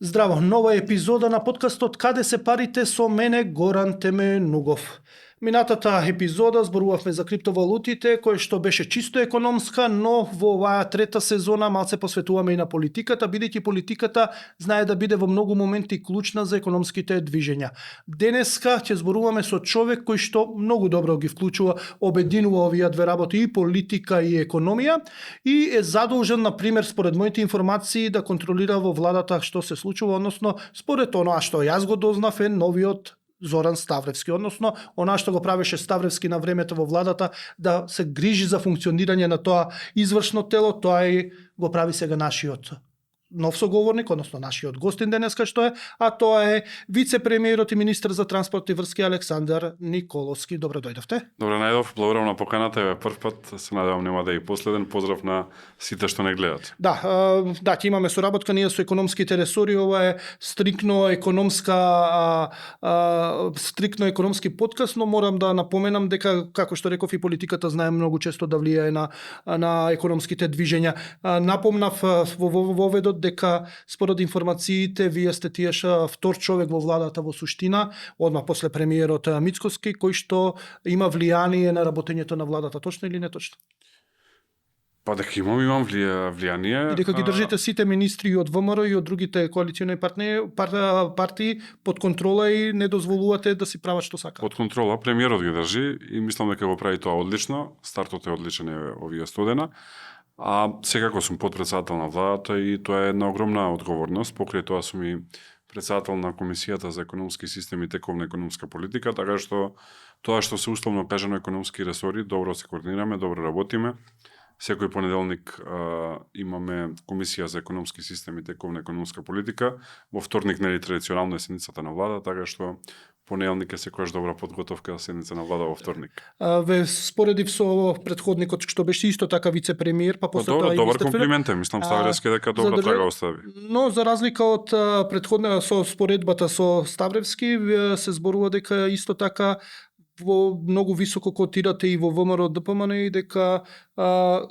Здраво, нова епизода на подкастот Каде се парите со мене Горан Теменугов. Минатата епизода зборувавме за криптовалутите, кој што беше чисто економска, но во оваа трета сезона малце посветуваме и на политиката, бидејќи политиката знае да биде во многу моменти клучна за економските движења. Денеска ќе зборуваме со човек кој што многу добро ги вклучува, обединува овие две работи, и политика и економија, и е задолжен, на пример, според моите информации, да контролира во владата што се случува, односно според онаа што јас го дознав е новиот Зоран Ставревски, односно она што го правеше Ставревски на времето во владата, да се грижи за функционирање на тоа извршно тело, тоа и го прави сега нашиот нов соговорник, односно нашиот гостин денеска што е, а тоа е вице-премиерот и министар за транспорт и врски Александар Николовски. Добро дојдовте. Добро најдов, благодарам на поканата, еве прв пат, се надевам нема да е и последен. Поздрав на сите што не гледат. Да, ќе имаме соработка ние со економските ресори, ова е стрикно економски подкаст, но морам да напоменам дека, како што реков, и политиката знае многу често да влијае на економските движења. Напомнав во воведот дека според информациите вие сте тиеш втор човек во владата во суштина, одма после премиерот Мицкоски, кој што има влијание на работењето на владата, точно или не точно? Па дека имам влијание. И дека ги држите сите министри од ВМРО и од другите коалициони партии под контрола и не дозволувате да си прават што сакаат. Под контрола премиерот ги држи и мислам дека го прави тоа одлично. Стартот е одличен овие студена. А секако сум подпредседател на владата и тоа е една огромна одговорност. Покрај тоа сум и председател на Комисијата за економски систем и тековна економска политика, така што тоа што се условно кажано економски ресори, добро се координираме, добро работиме. Секој понеделник имаме Комисија за економски систем и тековна економска политика. Во вторник нели традиционално е седницата на влада, така што понеделник е секогаш добра подготовка за седница на влада во вторник. Ве споредив со претходникот што беше исто така вице-премиер, па после тоа и добар комплимент е, мислам Ставревски дека добра трага остави. Но за разлика од претходната со споредбата со Ставревски, се зборува дека исто така во многу високо котирате и во ВМРО ДПМН и дека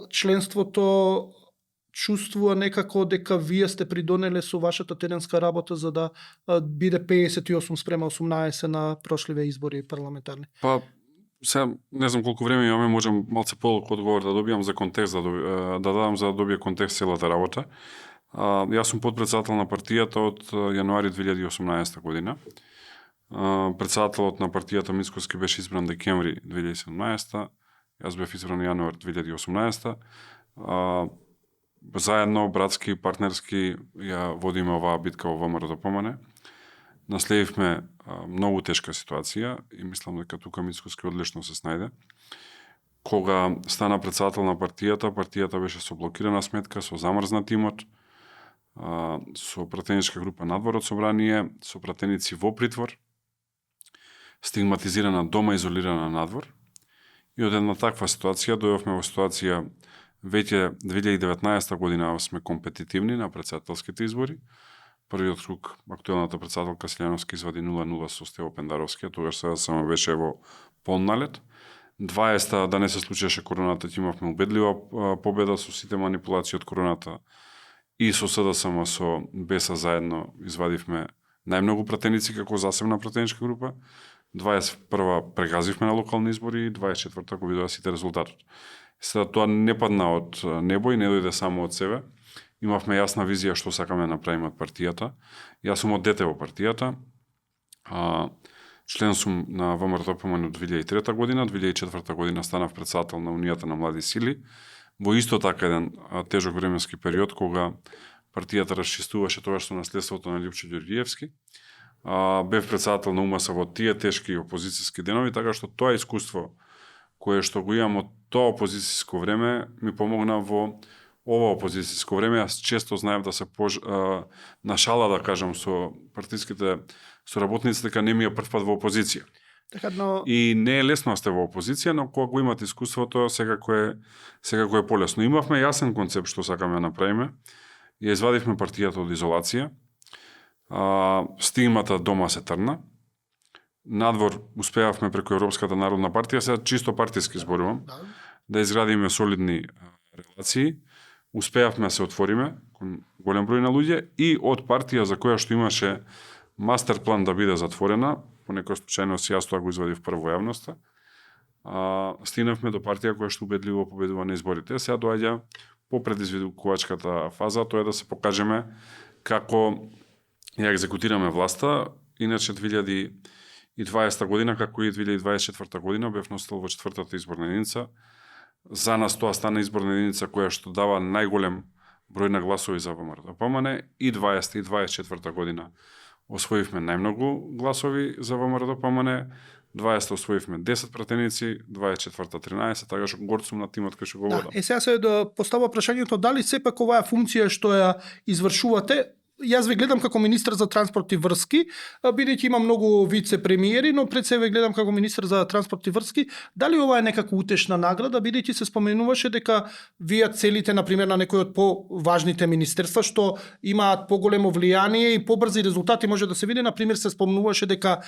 членството чувствува некако дека вие сте придонеле со вашата теренска работа за да биде 58 спрема 18 на прошливе избори парламентарни. Па сега не знам колку време имаме, можам малце подолго одговор да добијам за контекст, да дадам за да добие контекст целата работа. Јас сум подпредседател на партијата од јануари 2018 година. Председателот на партијата Мицкоски беше избран декември 2017, јас бев избран јануар 2018. Заедно, братски, партнерски, ја водиме оваа битка во ВМРО ДПМН. Наследивме многу тешка ситуација и мислам дека тука Мицкоски одлично се снајде. Кога стана председател на партијата беше со блокирана сметка, со замрзнат имот, со пратеничка група надвор од собрание, со пратеници во притвор, стигматизирана дома, изолирана надвор. И од една таква ситуација дојавме во ситуација веќе 2019 година сме компетитивни на председателските избори. Првиот круг актуелната председателка Силјановски извади 0-0 со Стево Пендаровски, а тогаш сега само беше во полналет. 20 да не се случеше короната, имавме убедлива победа со сите манипулации од короната и со СДСМ, со БЕСА заедно извадивме најмногу пратеници како засебна пратеничка група. 21 прегазивме на локални избори и 24 го видоа сите резултатот. Сега тоа не падна од небо и не дојде само од себе. Имавме јасна визија што сакаме да направиме од партијата. Јас сум од дете во партијата. Член сум на ВМРО ДПМН од 2003 година, 2004 година станав председател на Унијата на млади сили. Во исто така еден тежок временски период кога партијата расчистуваше тоа што наследството на Лјупчо Ѓорѓиевски. Бев председател на УМС во тие тешки опозицијски денови, така што тоа искуство кое што го имам од тоа опозицијско време ми помогна во ова опозицијско време. Јас често знаев да се нашала, да кажам, со партиските соработници дека не ми е прв пат во опозиција. И не е лесно да сте во опозиција, но кога го имате искуството, секако е полесно. Имавме јасен концепт што сакаме да направиме. Ја извадивме партијата од изолација. Стигмата дома се трна. Надвор успеавме преку Европската народна партија, сега чисто партиски зборувам, да изградиме солидни релации. успеавме да се отвориме кон голем број на луѓе и од партија за која што имаше мастер план да биде затворена, по некоја случајност јас тоа го извадив прво во јавноста, стигнавме до партија која што убедливо победува на изборите. Сега доаѓа попредизвикувачката фаза, тоа е да се покажеме како ја екзекутираме власта. Иначе 2020 година, како и 2024 година, бев носител во 4-та изборна единица. За нас тоа стана изборна единица која што дава најголем број на гласови за ВМРО-ДПМН и 20 и 24 година освоивме најмногу гласови за ВМРО-ДПМН, 20 освоивме 10 пратеници, 24-та 13, така што горд сум на тимот кој што го водам. Сега се постава прашањето дали сепак оваа функција што ја извршувате, јас ве гледам како министар за транспорт и врски, бидејќи има многу вице-премиери, но пред се ве гледам како министар за транспорт и врски. Дали ова е некако утешна награда, бидејќи се споменуваше дека вие целите, например, на некои од поважните министерства што имаат поголемо влијание и побрзи резултати може да се види, например, се спомнуваше дека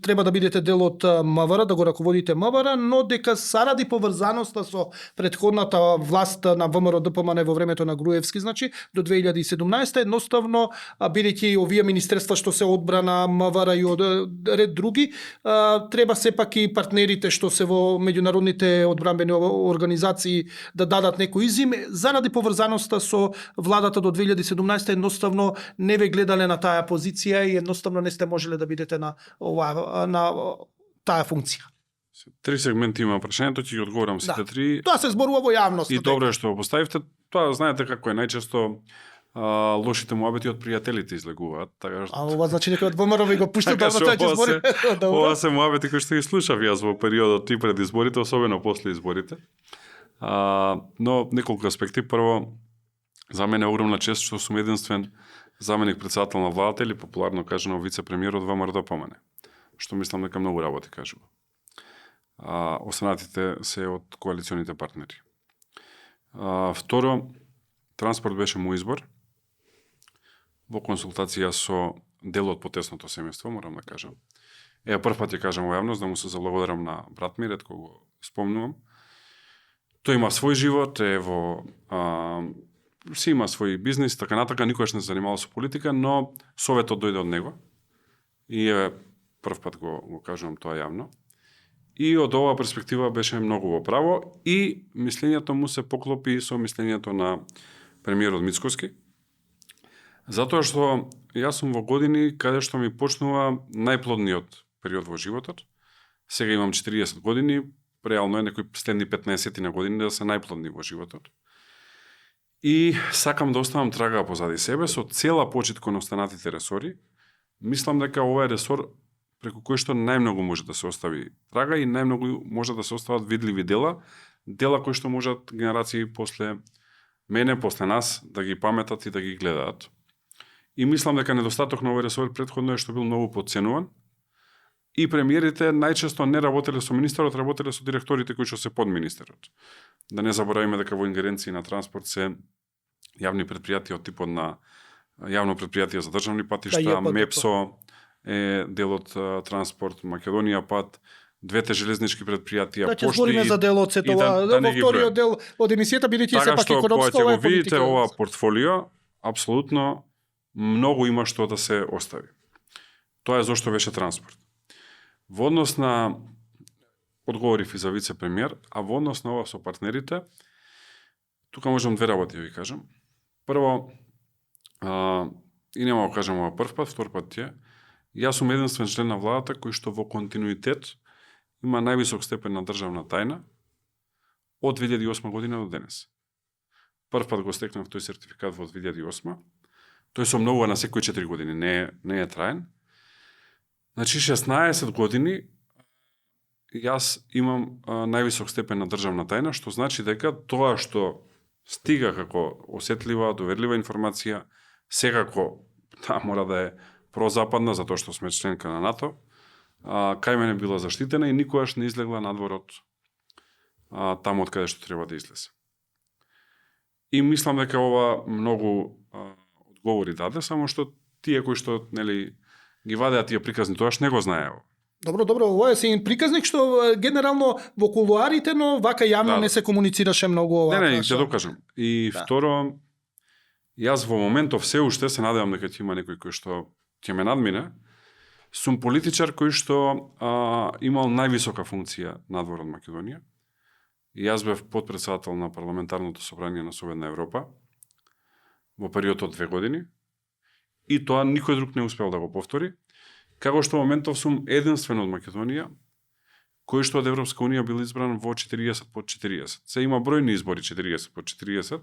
треба да бидете дел од МВР, да го раководите МВР, но дека заради поврзаноста со претходната власт на ВМРО-ДПМН во времето на Груевски, значи до 2017 едноставно бидејќи овие министерства што се одбрана, МВР и ред други, треба сепак и партнерите што се во меѓународните одбранбени организации да дадат некој изим. Заради поврзаноста со владата до 2017 едноставно не ве гледале на таа позиција и едноставно не сте можеле да бидете на таа функција. Три сегменти има прашањето, ќе ги одговорам сите три. Тоа се зборува во јавност. И добро е што го поставивте. Тоа знаете како е најчесто лошите муабети од пријателите излегуваат, така што ова значи дека од ВМРО ви го пуштат да тоа ќе збори. Ова се муабети кои што ги слушав јас во периодот и пред изборите, особено после изборите. Но неколку аспекти. Прво, за мене е огромна чест што сум единствен заменик претседател на владата или популарно кажано вице-премиер од ВМРО-ДПМН, што мислам дека многу работи кажува. Останатите се од коалиционите партнери. Второ, транспорт беше мој избор. Во консултација со дел од потесното семејство, морам да кажам. Прв пат ја кажам во јавност, да му се заблагодарам на брат ми, ретко го спомнувам. Тој има свој живот, си има свој бизнис, така натака, никогаш не се занимавал со политика, но советот дојде од него. И прв пат го кажувам тоа јавно. И од оваа перспектива беше многу во право и мислењето му се поклопи со мислењето на премиерот Мицкоски. Затоа што јас сум во години каде што ми почнува најплодниот период во животот. Сега имам 40 години, реално е некои следни 15 на години да се најплодни во животот. И сакам да оставам трага позади себе со цела почит кон останатите ресори. Мислам дека ова е ресор преку кој што најмногу може да се остави трага и најмногу може да се остават видливи дела кои што можат генерации после мене, после нас, да ги паметат и да ги гледаат. И мислам дека недостаток на овој ресор претходно е што бил многу потценуван. И премиерите најчесто не работеле со министерот, работеле со директорите кои што се под министерот. Да не заборавиме дека во ингеренции на транспорт се јавни предпријатија од типот на јавно предпријатие за државни патишта, МЕПСО е дел од транспорт, Македонија пат, двете железнички предпријатија, пошти. Да, ќе збориме за дел од сетова, во вториот дел од емисијата, бидејќи сепак економска ова е политика. Така што, ќе го видите ова портфолио, апсолутно многу има што да се остави. Тоа е зошто беше транспорт. Во однос на одговорив и за вице-премиер, а во однос на ова со партнерите, тука можам две работи да ви кажам. Прво, и нема да кажам ова прв пат, втор пат е, јас сум единствен член на владата кој што во континуитет има највисок степен на државна тајна од 2008 година до денес. Прв пат го стекнав тој сертификат во 2008. Тој со многу на секои 4 години, не е траен. Значи 16 години јас имам највисок степен на државна тајна, што значи дека тоа што стига како осетлива, доверлива информација, секако мора да е прозападна, затоа што сме членка на НАТО, кај мене била заштитена и никогаш не излегла надвор од таму од каде што треба да излезе. И мислам дека ова многу одговори даде, само што тие кои што ги вадеа тие приказни, тоаш не го знаеа. Добро, ова е син приказник што генерално во кулуарите, но вака јавно Да, не се комуницираше многу Не, овака. ќе докажам. И Да. второ, јас во моментов се уште се надевам дека ќе има некој кој што ќе ме надмине. Сум политичар кој што имал највисока функција надвор од Македонија. И јас бев потпредседател на парламентарното собрание на Советна Европа во период од 2 години. И тоа никој друг не успел да го повтори. Како што во моментов сум единствен од Македонија кој што од Европска унија бил избран во 40 под 40. Се има бројни избори 40 под 40,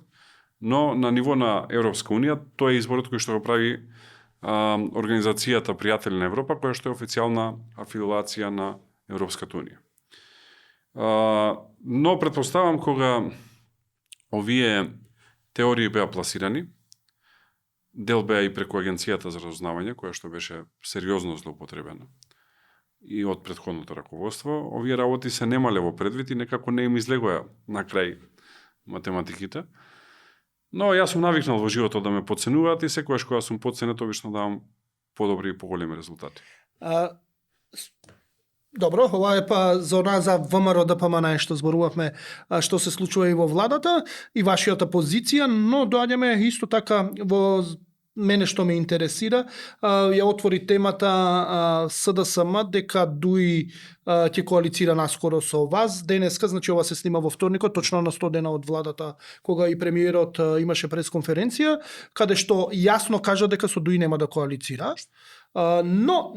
но на ниво на Европска унија тоа е изборот кој што го прави Организацијата Пријатели на Европа, која што е официјална афилиација на Европската унија. Но претпоставам кога овие теории беа пласирани, дел беа и преку Агенцијата за разузнавање, која што беше сериозно злоупотребена и од претходното раководство, овие работи се немале во предвид и некако не им излегоа на крај математиките. Но јас сум навикнал во животот да ме подценуваат и секогаш кога сум подценет, обично давам подобри и поголеми резултати. Добро, ова е па за ВМРО ДПМН што зборувавме, што се случува и во владата и вашиот позиција, но доаѓаме исто така во мене што ме интересира, ја отвори темата СДСМ дека ДУИ ќе коалицира наскоро со вас. Денеска, значи ова се снима во вторникот, точно на 100 дена од владата, кога и премиерот имаше пресконференција, каде што јасно кажа дека со ДУИ нема да коалицира. Но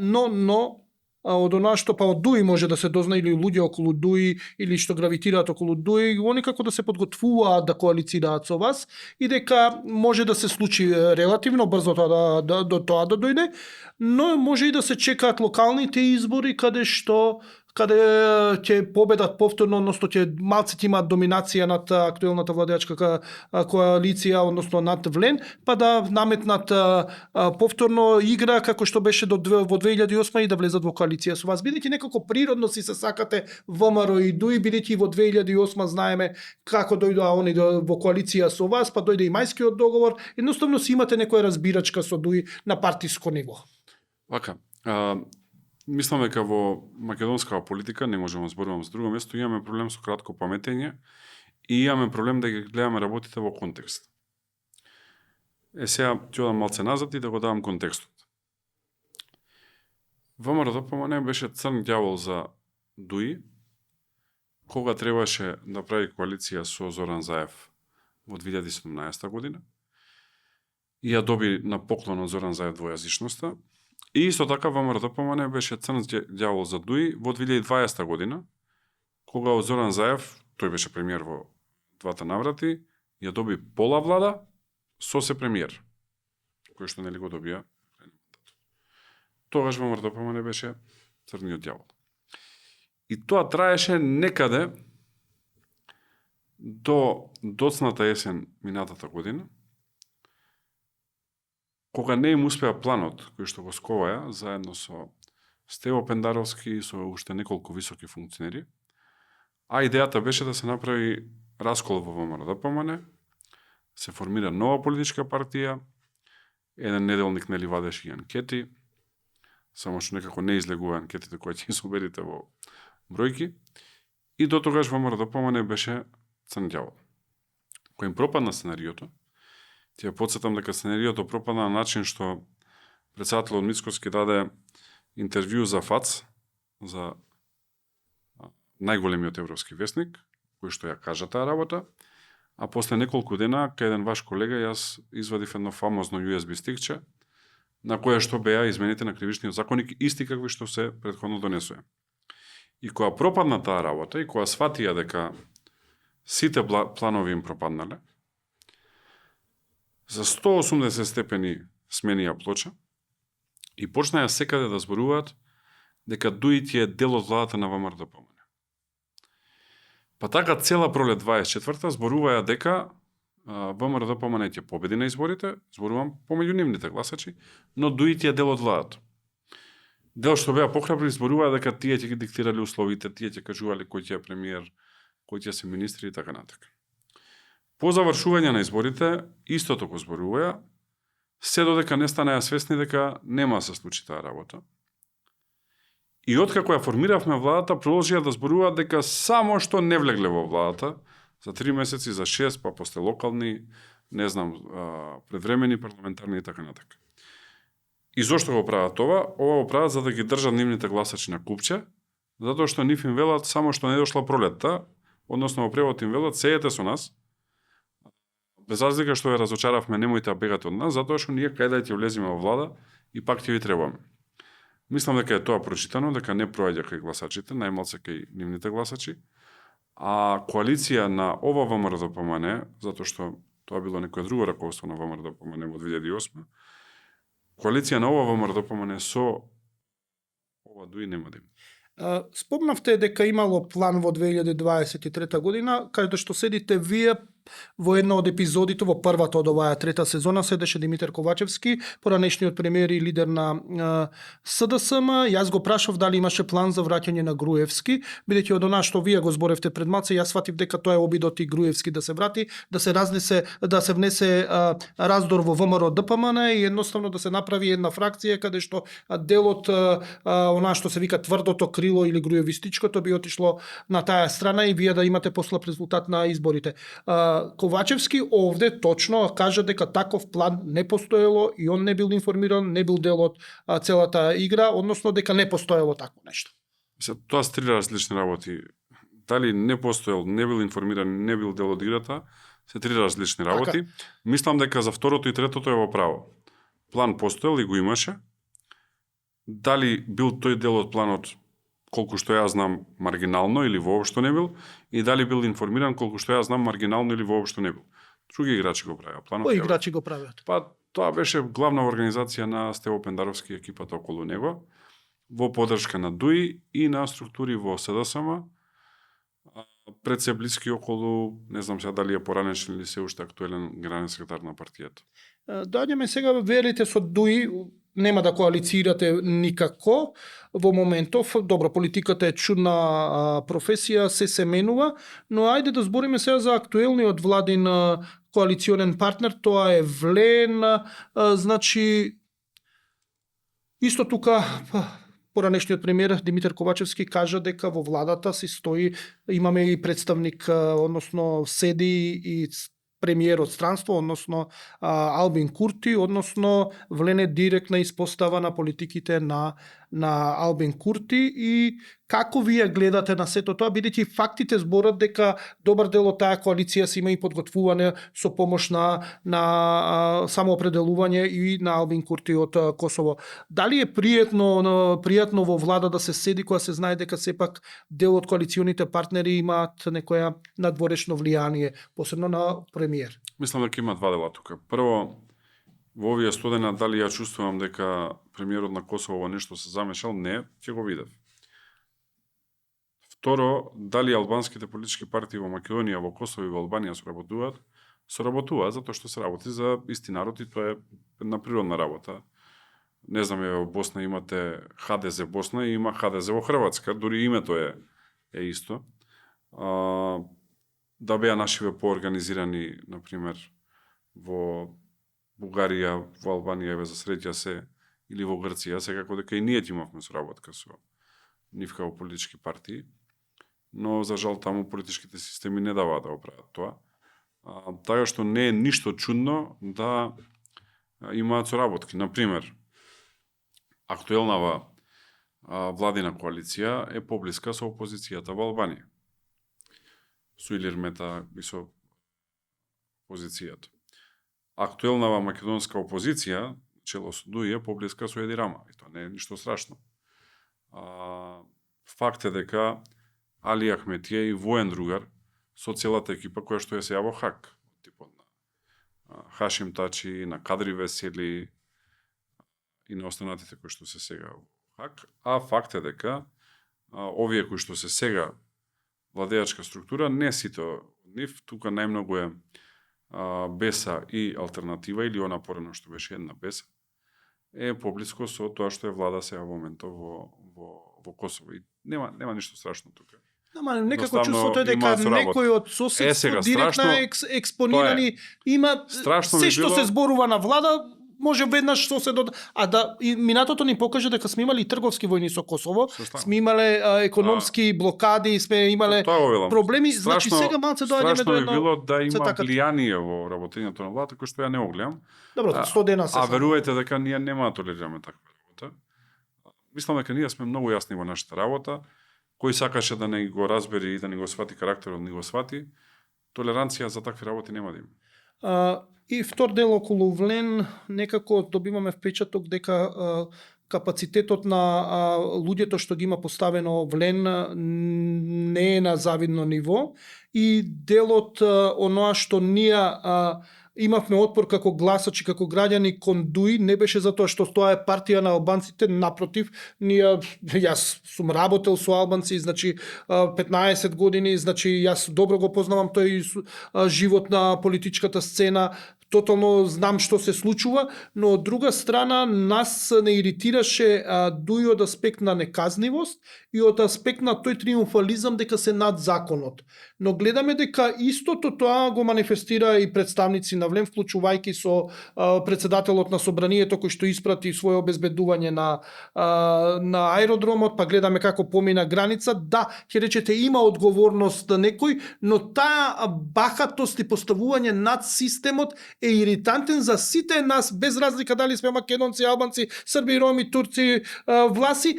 од она што па од ДУИ може да се дозна или луѓе околу ДУИ или што гравитираат околу ДУИ, они како да се подготвуваат да коалицираат со вас и дека може да се случи релативно брзо тоа до тоа да дојде, но може и да се чекаат локалните избори каде ќе победат повторно, односно ќе малце имаат доминација над актуелната владеачка коалиција, односно над ВЛЕН, па да наметнат повторно игра како што беше во 2008 и да влезат во коалиција со вас. Бидејќи некако природно си се сакате ВМРО и ДУИ, бидејќи во 2008 знаеме како дојдоа они во коалиција со вас, па дојде и мајскиот договор, едноставно си имате некоја разбирачка со ДУИ на партиско ниво. Вака, мислам дека во македонскава политика, не можеме да зборувам за друго место, имаме проблем со кратко паметење и имаме проблем да ги гледаме работите во контекст. Сега ќе одам малце назад и да го давам контекстот. ВМРО ДПМН беше црн ѓавол за ДУИ, кога требаше да прави коалиција со Зоран Заев во 2017 година и ја доби на поклон од Зоран Заев двојазичноста. И исто така ВМРО ДПМН беше црн ѓавол за ДУИ во 2020 година, кога од Зоран Заев, тој беше премиер во двата наврати, ја доби пола влада со се премиер, кој што нели го добија. Тогаш ВМРО ДПМН беше црниот ѓавол. И тоа траеше некаде до доцната есен минатата година, кога не им успеа планот кој што го сковаја заедно со Стево Пендаровски и со уште неколку високи функционери, а идејата беше да се направи раскол во ВМРО ДПМН, се формира нова политичка партија, еден неделник нели вадеше и анкети, само што некако не излегува анкетите кои ќе соберите во бројки, и до тогаш ВМРО ДПМН беше црн ѓавол. Кој им пропадна сценариото, ќе подсетам дека сценариото пропадна на начин што председателот Мицкоски даде интервју за ФАЦ, за најголемиот европски весник, кој што ја кажа таа работа, а после неколку дена, кај еден ваш колега, јас извадив едно фамозно USB стикче, на кое што беа измените на кривичниот законник, исти какви што се претходно донесува. И кога пропадна таа работа, и кога сватија дека сите планови им пропаднале, за 180 степени сменија плоча и почнаја секаде да зборуваат дека ДУИ ти е дел од владата на ВМРО ДПМН. Па така цела пролет 24-та зборуваја дека ВМРО ДПМН ќе победи на изборите, зборувам помеѓу нивните гласачи, но ДУИ ти е дел од владата. Дел што беа похрабри зборуваа дека тие ќе ги диктирали условите, тие ќе кажували кој ќе е премиер, кој ќе се министри и така натака. По завршување на изборите, истото го зборуваја, се додека не станеа свесни дека нема да се случи таа работа. И откако ја формиравме владата, продолжија да зборуваат дека само што не влегле во владата, за 3 месеци, за 6, па после локални, не знам, предвремени парламентарни и така натака. И зошто го прават това? Ова го прават за да ги држат нивните гласачи на купче, затоа што нив им велат само што не дошла пролетта, односно во превод им велат сеете со нас, без разлика што ја разочаравме, немојте да бегате од нас, затоа што ние кај да ќе влеземе во влада и пак ќе ви требаме. Мислам дека е тоа прочитано, дека не проаѓа кај гласачите, најмалце кај нивните гласачи, а коалиција на ова ВМРО-ДПМН, затоа што тоа било некое друго раководство на ВМРО-ДПМН во 2008, коалиција на ова ВМРО-ДПМН со ова дуи нема да има. Спомнавте дека имало план во 2023 година, каде што седите вие во една од епизодите во првата од оваа трета сезона седеше Димитар Ковачевски, поранешниот премиер и лидер на СДСМ. Јас го прашав дали имаше план за враќање на Груевски, бидејќи од она што вие го зборевте пред малце, јас сватив дека тоа е обидот и Груевски да се врати, да се внесе раздор во ВМРО ДПМН и едноставно да се направи една фракција каде што делот она што се вика тврдото крило или груевистичкото би отишло на таа страна и вие да имате послаб резултат на изборите. Ковачевски овде точно кажа дека таков план не постоело и он не бил информиран, не бил дел од целата игра, односно дека не постоело такво нешто. Тоа се три различни работи. Дали не постоел, не бил информиран, не бил дел од играта, се три различни работи. Така. Мислам дека за второто и третото е во право. План постоел и го имаше. Дали бил тој дел од планот, колку што ја знам, маргинално или воопшто не бил, и дали бил информиран, колку што ја знам, маргинално или воопшто не бил. Други играчи го правеа. Планот Кои играчи го правеат? Па тоа беше главна организација на Стево Пендаровски и екипата околу него, во подршка на ДУИ и на структури во СДСМ, пред се блиски околу, не знам сега дали е поранешен или се уште актуелен генерален секретар на партијата. Доаѓаме сега, верите со ДУИ, нема да коалицирате никако во моментов. Добро, политиката е чудна професија, се менува, но ајде да збориме сега за актуелниот владин коалиционен партнер, тоа е ВЛЕН, значи исто тука поранешниот премиер Димитар Ковачевски кажа дека во владата се стои, имаме и представник, односно седи и премиер од странство, односно Албин Курти, односно ВЛЕН е директна испостава на политиките на Албин Курти. И како вие гледате на сето тоа, бидејќи фактите зборат дека добар дел од таа коалиција се има и подготвување со помош на самоопределување и на Албин Курти од Косово. Дали е пријатно во влада да се седи кога се знае дека сепак дел од коалиционите партнери имаат некоја надворешно влијание, посебно на премиер? Мислам дека има два дела тука. Прво, во овие студена дали ја чувствувам дека премиерот на Косово во нешто се замешал? Не, ќе го видев. Второ, дали албанските политички партии во Македонија, во Косово и во Албанија соработуваат? Соработуваат затоа што се работи за исти народ и тоа е една природна работа. Не знам, во Босна имате ХДЗ Босна и има ХДЗ во Хрватска, дури името е исто. Да беа нашиве поорганизирани, например, во Бугарија, во Албанија, еве за среќа се, или во Грција, секако дека и ние имавме соработка со нив како политички партии, но за жал таму политичките системи не даваат да го прават тоа. Така што не е ништо чудно да имаат соработки. Например, актуелнава владина коалиција е поблиска со опозицијата во Албанија. Со Илир Мета и со опозицијата. Актуелнава македонска опозиција, чело со ДУИ, е поблиска со Еди Рама. И тоа не е ништо страшно. Факт е дека Али Ахметија и воен другар со целата екипа која што е сега во ХАК, типот на Хашим Тачи, на Кадри Весели и на останатите кои што се сега во ХАК, а факт е дека овие кои што се сега владеачка структура, не сите нив, тука најмногу е Беса и Алтернатива, или она порано што беше една Беса, е поблиско со тоа што е влада сега во моментов во Косово. И нема ништо страшно тука. Ама некако чувството е дека некој од соседство директно експонирани има се што се зборува на влада, може веднаш што се а да и минатото ни покаже дека сме имали трговски војни со Косово, сме имале економски блокади, сме имале проблеми, значи сега малце доаѓаме до едно. Страшно би било да има така... влијание во работењето на владата, кој што ја не го гледам. Добро, 100 дена се. А верувајте дека ние нема да толерираме таква работа. Мислам дека ние сме многу јасни во нашата работа. Кој сакаше да не го разбери и да не го свати карактерот, не го свати. Толеранција за такви работи нема да има. И втор дел околу Влен, некако добиваме впечаток дека капацитетот на луѓето што ги има поставено Влен не е на завидно ниво и делот оноа што ние имавме отпор како гласачи, како граѓани кон ДУИ, не беше затоа што тоа е партија на албанците, напротив, јас сум работел со албанци, значи 15 години, значи јас добро го познавам тој живот на политичката сцена, тотално знам што се случува, но од друга страна нас не иритираше ДУИ од аспект на неказнивост и од аспект на тој триумфализам дека се над законот. Но гледаме дека истото тоа го манифестира и представници на Влен, вклучувајќи со председателот на собранието кој што испрати своје обезбедување на аеродромот, па гледаме како помина граница. Да, ќе речете има одговорност на некој, но таа бахатост и поставување над системот е иритантен за сите нас, без разлика дали сме македонци, албанци, срби, роми, турци, власи,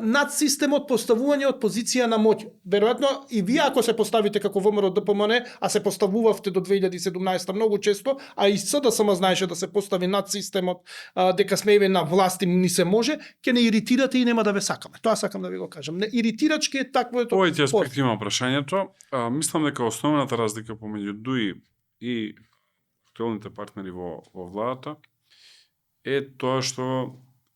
над системот поставување од позиција на моќ. Веројатно и вие ако се поставите како ВМРО ДПМН, а се поставувавте до 2017 многу често, а и СДСМ знаеше да се постави над системот, дека сме еве на власт и ни се може, ќе не иритирате и нема да ве сакаме. Тоа сакам да ви го кажам. Не иритирачки е таквото. Овој аспект има прашањето. Мислам дека основната разлика помеѓу ДУИ и актуелните партнери во владата е тоа што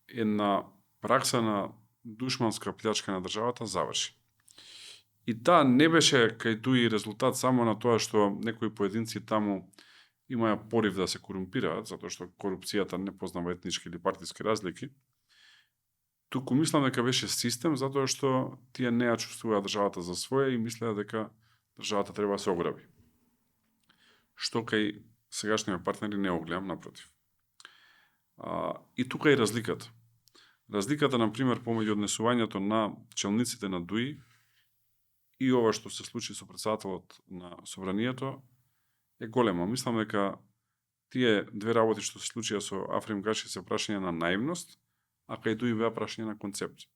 една пракса на душманска плячка на државата заврши. И таа не беше кај ДУИ резултат само на тоа што некои поединци таму имаја порив да се корумпираат, затоа што корупцијата не познава етнички или партиски разлики. Туку мислам дека беше систем затоа што тие не ја чувствуваа државата за своја и мислеа дека државата треба да се ограби. Што кај сегашните партнери не го гледам, напротив. И тука е разликата. Разликата, например, помеѓу однесувањето на челниците на ДУИ и ова што се случи со председателот на собранието е голема. Мислам дека тие две работи што се случија со Африм Гаши се прашање на наивност, а кај ДУИ беа прашање на концепт.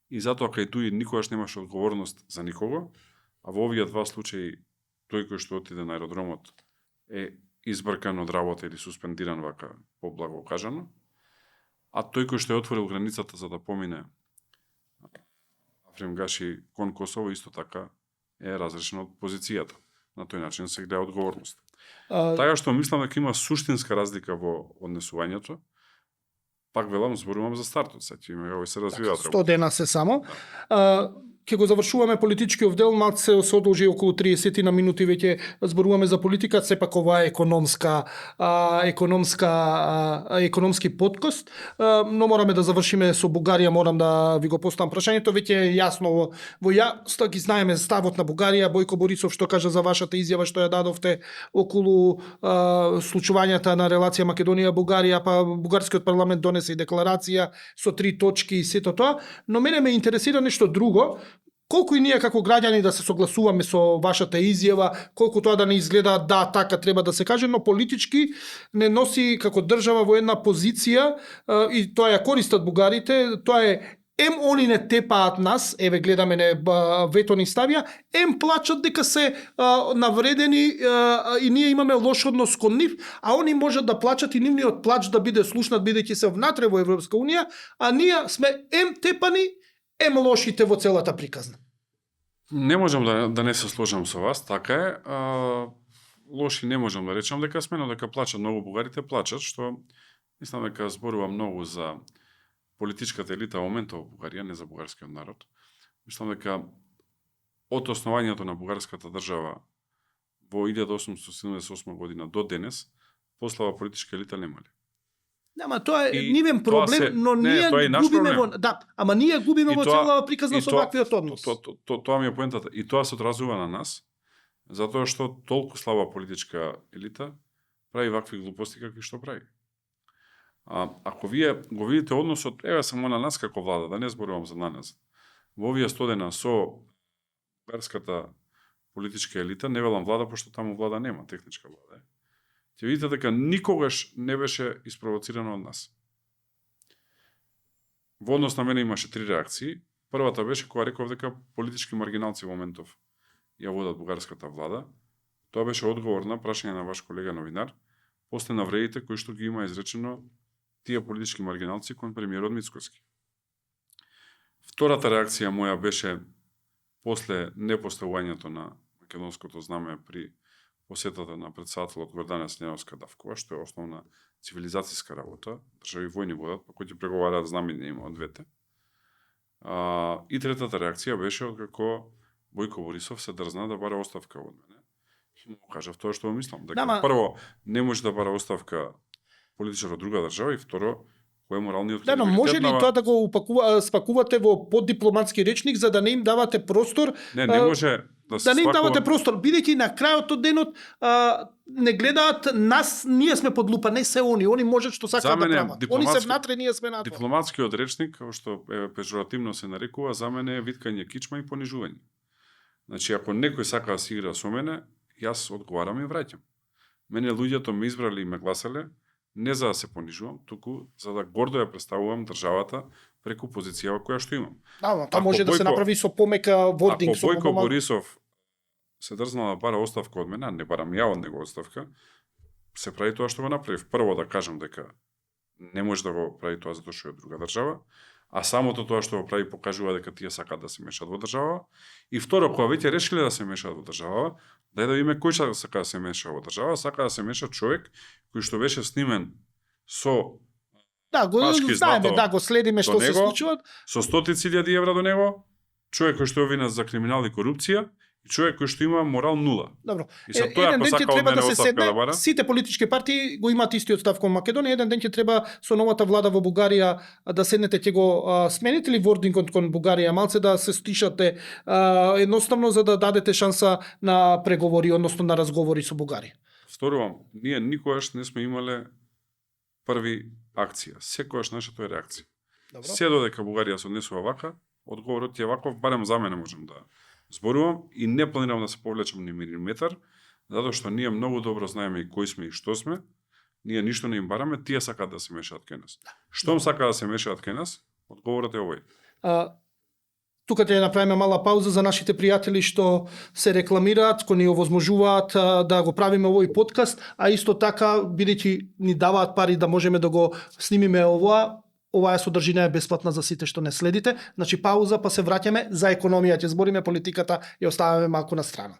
И затоа кај ДУИ никогаш немаше одговорност за никого, а во овие два случаи тој кој што отиде на аеродромот е избркан од работа или суспендиран, вака поблаго кажано, а тој кој што е отворил границата за да помине Африм Гаши кон Косово исто така е разрешен од позицијата. На тој начин се гледа одговорност. Така што мислам дека има суштинска разлика во однесувањето. Пак велам, зборувам за стартот, сега овој се развива. 100 дена се само. Ќе го завршуваме политичкиот дел, малце се одолжи околу 30 на минути, веќе зборуваме за политика, сепак ова е економски подкаст, но мораме да завршиме со Бугарија, морам да ви го поставам прашањето, веќе е јасно во ги знаеме ставот на Бугарија, Бојко Борисов што кажа за вашата изјава што ја дадовте околу случувањата на релација Македонија-Бугарија, па бугарскиот парламент донесе и декларација со 3 точки и сето тоа, но мене ме интересира нешто друго. Колку и ние како граѓани да се согласуваме со вашата изјава, колку тоа да не изгледа да, така треба да се каже, но политички не носи како држава во една позиција и тоа ја користат бугарите, тоа е они не тепаат нас, еве гледаме не вето ни ставија, плачат дека се навредени и ние имаме лош однос кон нив, а они можат да плачат и нивниот плач да биде слушнат бидејќи се внатре во Европска унија, а ние сме тепани лошите во целата приказна. Не можам да не се сложам со вас, така е. Лоши не можам да речам дека сме, но дека плачат многу бугарите, плачат, што мислам дека зборува многу за политичката елита во моментот во Бугарија, не за бугарскиот народ. Мислам дека од основањето на бугарската држава во 1878 година до денес, послава политичка елита немале. Ама тоа е нивен проблем, но ние губиме во ама ние губиме во целава приказна со ваквиот однос. Тоа ми е поентата и тоа се одразува на нас, затоа што толку слаба политичка елита прави вакви глупости какви што прави. Ако вие го видите односот, еве само на нас како влада, да не зборувам за на нас. Во овие 100 дена со бугарската политичка елита, не велам влада, пошто таму влада нема, техничка влада. Ќе видите дека никогаш не беше испровоцирано од нас. Во однос на мене имаше 3 реакции. Првата беше кога реков дека политички маргиналци во моментов ја водат бугарската влада. Тоа беше одговор на прашање на ваш колега новинар, после навредите кои што ги има изречено тие политички маргиналци кон премиерот Мицкоски. Втората реакција моја беше после непоставувањето на македонското знаме при посетата на председателот Гордана Снеовска-Давкова, што е основна цивилизацијска работа, држави војни водат, па кои ќе преговараат знамени има од двете. И третата реакција беше откако Бојко Борисов се дрзна да бара оставка од мене. И му кажав тоа што мислам, дека прво не може да бара оставка политичар од друга држава и второ кој е моралниот кредитет. Да, но може ли тоа да го спакувате во поддипломатски речник за да не им давате простор? Не може да не им давате простор, бидејќи на крајот од денот не гледаат нас, ние сме под лупа, не се они можат што сакаат да прават. Они се внатре, ние сме надвор. Дипломатскиот речник, како што пежоративно се нарекува, за мене е виткање кичма и понижување. Значи, ако некој сака да си игра со мене, јас одговарам и враќам. Мене луѓето ме избрали и ме гласале не за да се понижувам, туку за да гордо ја представувам државата преку позицијава која што имам. Да, тоа може да се направи со помека вординг. Ако Бојко Борисов се дрзнал да бара оставка од мене, не барам ја од него оставка, се прави тоа што го направив. Прво да кажам дека не може да го прави тоа затоа што е друга држава, а самото тоа што го прави покажува дека тие сакаат да се мешаат во држава. И второ, кога веќе решиле да се мешаат во држава, дај да видиме кој сака да се меша во држава, сака да се меша човек кој што беше снимен со го знаеме, го следиме што се случува, со стотици илјади евра до него, човек кој што е обвинет за криминал и корупција, и човек кој што има морал нула. Добро. И со тоа ако сака од мене оставка да бара, сите политички партии го имаат истиот став кон Македонија. Еден ден ќе треба со новата влада во Бугарија да седнете, ќе го смените ли вордингот кон Бугарија, малце да се стишате, едноставно за да дадете шанса на преговори, односно на разговори со Бугарија. Вторувам, ние никогаш не сме имале први акција. Секогаш нашето е реакција. Добро. Се додека Бугарија се однесува вака, одговорот е ваков, барем за мене можам да зборувам и не планирам да се повлечам ни милиметар, затоа што ние многу добро знаеме и кои сме и што сме. Ние ништо не им бараме, тие сакаат да се мешаат кај нас. Штом сакаат да се мешаат кај нас, одговорот е овој. Тука ќе направиме мала пауза за нашите пријатели што се рекламираат, кои ни овозможуваат да го правиме овој подкаст, а исто така бидејќи ни даваат пари да можеме да го снимиме оваа содржина е бесплатна за сите што не следите. Значи пауза, па се враќаме за економија, ќе збориме политиката и оставаме малку на страна.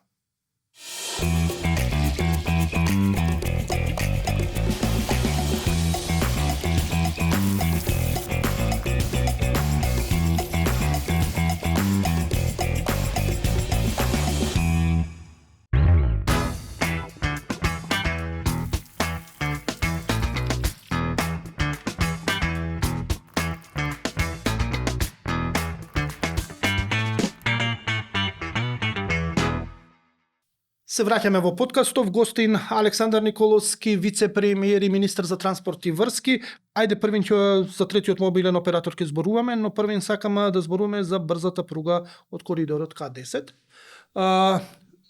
Се враќаме во подкастов, гостин Александар Николовски, вице-премиер и министар за транспорт и врски. Ајде првин за третиот мобилен оператор ќе зборуваме, но првин сакам да зборуваме за брзата пруга од коридорот К10.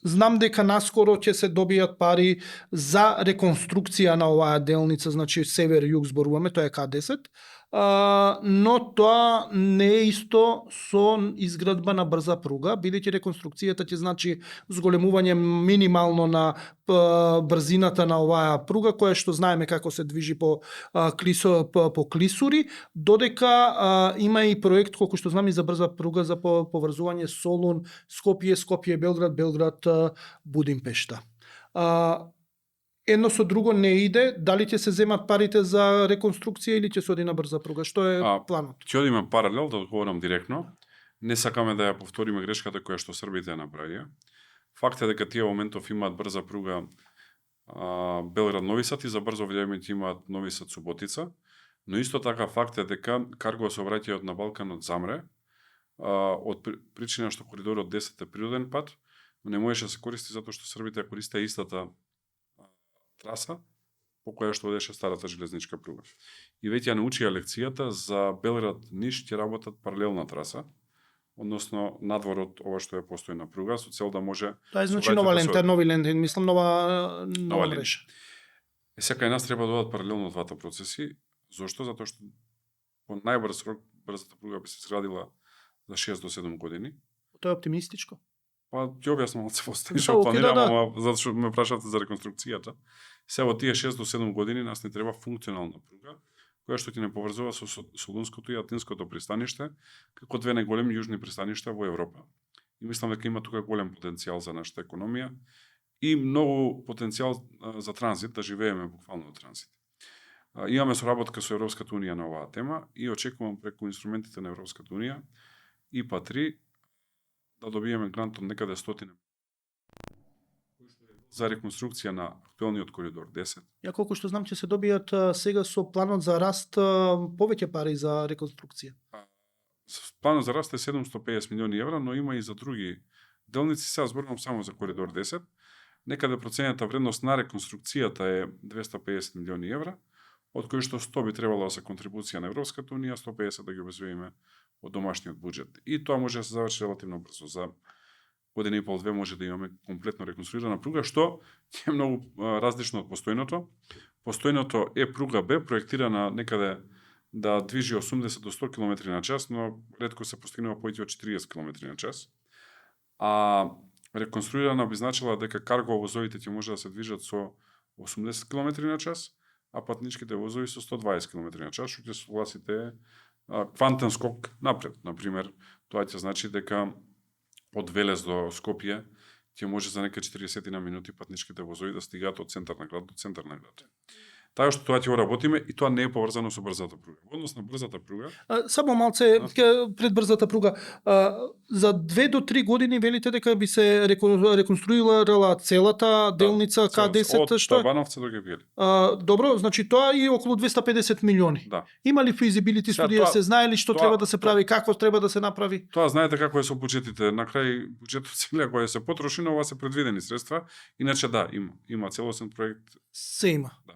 Знам дека наскоро ќе се добијат пари за реконструкција на оваа делница, значи север-југ зборуваме, тоа е К10. Но тоа не е исто со изградба на брза пруга, бидејќи реконструкцијата ќе значи зголемување минимално на брзината на оваа пруга, која што знаеме како се движи по клисури, додека има и проект колку што знам и за брза пруга за поврзување Солун, Скопје, Скопје-Белград, Белград-Будимпешта. Едно со друго не иде, дали ќе се земат парите за реконструкција или ќе се оди на брза пруга? Што е планот? Ќе одиме паралел, да одговорам директно. Не сакаме да ја повториме грешката која што србите ја направија. Факт е дека тие моментов имаат брза пруга Белград-Нови Сад и за брзо време имаат Нови Сад-Суботица, но исто така факт е дека карго сообраќајот на Балканот замре од причина што коридорот 10 е природен пат, но не можеше да се користи затоа што србите ја користеа истата траса по која што одеше старата железничка пруга. И веќе ја научија лекцијата за Белград-Ниш ќе работат паралелна траса, односно надвор од ова што е постојна пруга, со цел да може... Тоа е значи нова лента, нови ленти, мислам нова лента. мрежа. Сега и нас треба да одат паралелно двата процеси. Зошто? Затоа што по најбрз рок брзата пруга би се изградила за 6 до 7 години. Тоа е оптимистичко. Па ќе објаснам од се постои Да, што окей, планирам, да. ама затоа што ме прашавате за реконструкцијата. Се во тие 6 до 7 години нас не треба функционална пруга, која што ќе не поврзува со Солунското и Атинското пристаниште, како две најголеми јужни пристаништа во Европа. И мислам дека има тука голем потенцијал за нашата економија и многу потенцијал за транзит, да живееме буквално од транзит. Имаме соработка со Европската унија на оваа тема и очекувам преку инструментите на Европската унија и ИПА-3 да добиеме грант од некаде 100 за реконструкција на актуелниот коридор 10. Ја колку што знам ќе се добијат сега со планот за раст повеќе пари за реконструкција. Планот за раст е 750 милиони евра, но има и за други делници. Сега зборувам само за коридор 10. Некаде проценета вредност на реконструкцијата е 250 милиони евра, од кои што 100 би требало да се контрибуција на Европската унија, 150 да ги обезбедиме од домашниот буџет. И тоа може да се заврши релативно брзо. За година и пол-две може да имаме комплетно реконструирана пруга, што е многу различно од постојното. Постојното е пруга Б, проектирана некаде да движи 80 до 100 км на час, но ретко се постигнува поиќе од 40 км на час. А реконструирана би значила дека карго возовите ќе може да се движат со 80 км на час, а патничките возови со 120 км на час, што ќе согласите квантен скок напред. Например, тоа ќе значи дека од Велес до Скопје ќе може за нека 40 на минути патничките возови да стигаат од центар на град до центар на град. Така што тоа ќе го работиме и тоа не е поврзано со брзата пруга. Во однос на брзата пруга... Само малце пред брзата пруга. За 2 до 3 години велите дека би се реконструирала целата делница К10 од што Табановци до Гевгели. Добро, значи тоа е околу 250 милиони. Да. Има ли feasibility студија, се знае ли што треба да се прави, какво треба да се направи? Тоа знаете како е со буџетите. На крај буџетот се гледа кој се потроши, но ова се предвидени средства. Иначе да, има целосен проект. Се има. Да.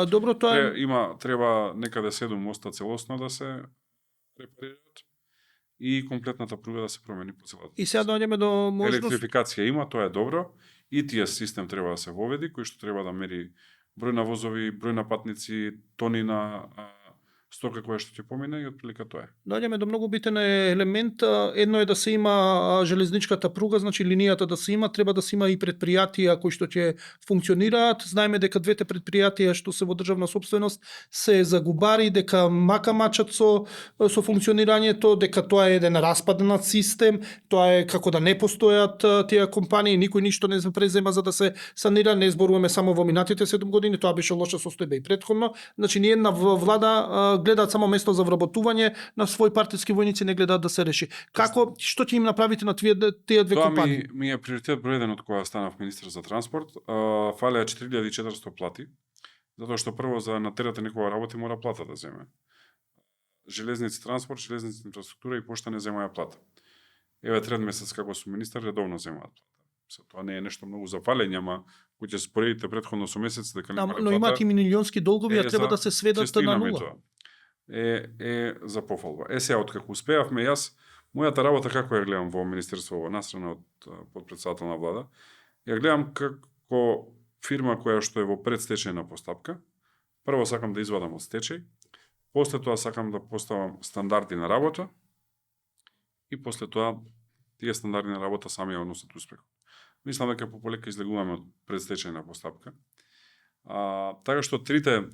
Добро, тоа треба некаде 7 моста целосно да се репарираат и комплетната пруга да се промени по целата. И сега доаѓаме до можност... Електрификација има, тоа е добро. ETS систем треба да се воведи, кој што треба да мери број на возови, број на патници, тони на стока која што ќе помине и отприлика тоа е. Доаѓаме до многу битен елемент. Едно е да се има железничката пруга, значи линијата да се има, треба да се има и предпријатија кои што ќе функционираат. Знаеме дека двете предпријатија што се во државна сопственост се загубари, дека мака мачат со функционирањето, дека тоа е еден распаднат систем, тоа е како да не постојат тие компании, никој ништо не презема за да се санира, не зборуваме само во минатите 7 години, тоа беше лоша состојба и претходно. Значи ни една влада гледаат само место за вработување на своји партиски војници, не гледаат да се реши. Како, што ќе им направите на тие две компании? Тоа ми е приоритет број 1 од кога станав министер за транспорт. Фалеа 4400 плати, затоа што прво за натерате некоја работи мора плата да земе. Железници транспорт, железници инфраструктура и пошта не земаја плата. Еве трет месец како сум министер редовно земаат плата. Тоа не е нешто многу за фалење, ама кој ќе споредите претходно со месец дека не плата. Но имаат и милионски долгови, а треба да се сведат на нула. Е за пофалба. Сега, откако успеавме, јас, мојата работа како ја гледам во Министерство настрана од подпредседател на влада, ја гледам како фирма која што е во предстечајна постапка. Прво сакам да извадам од стечај, после тоа сакам да поставам стандарди на работа и после тоа тие стандарди на работа сами ја носат успех. Мислам дека пополека излегуваме од предстечајна постапка. Така што трите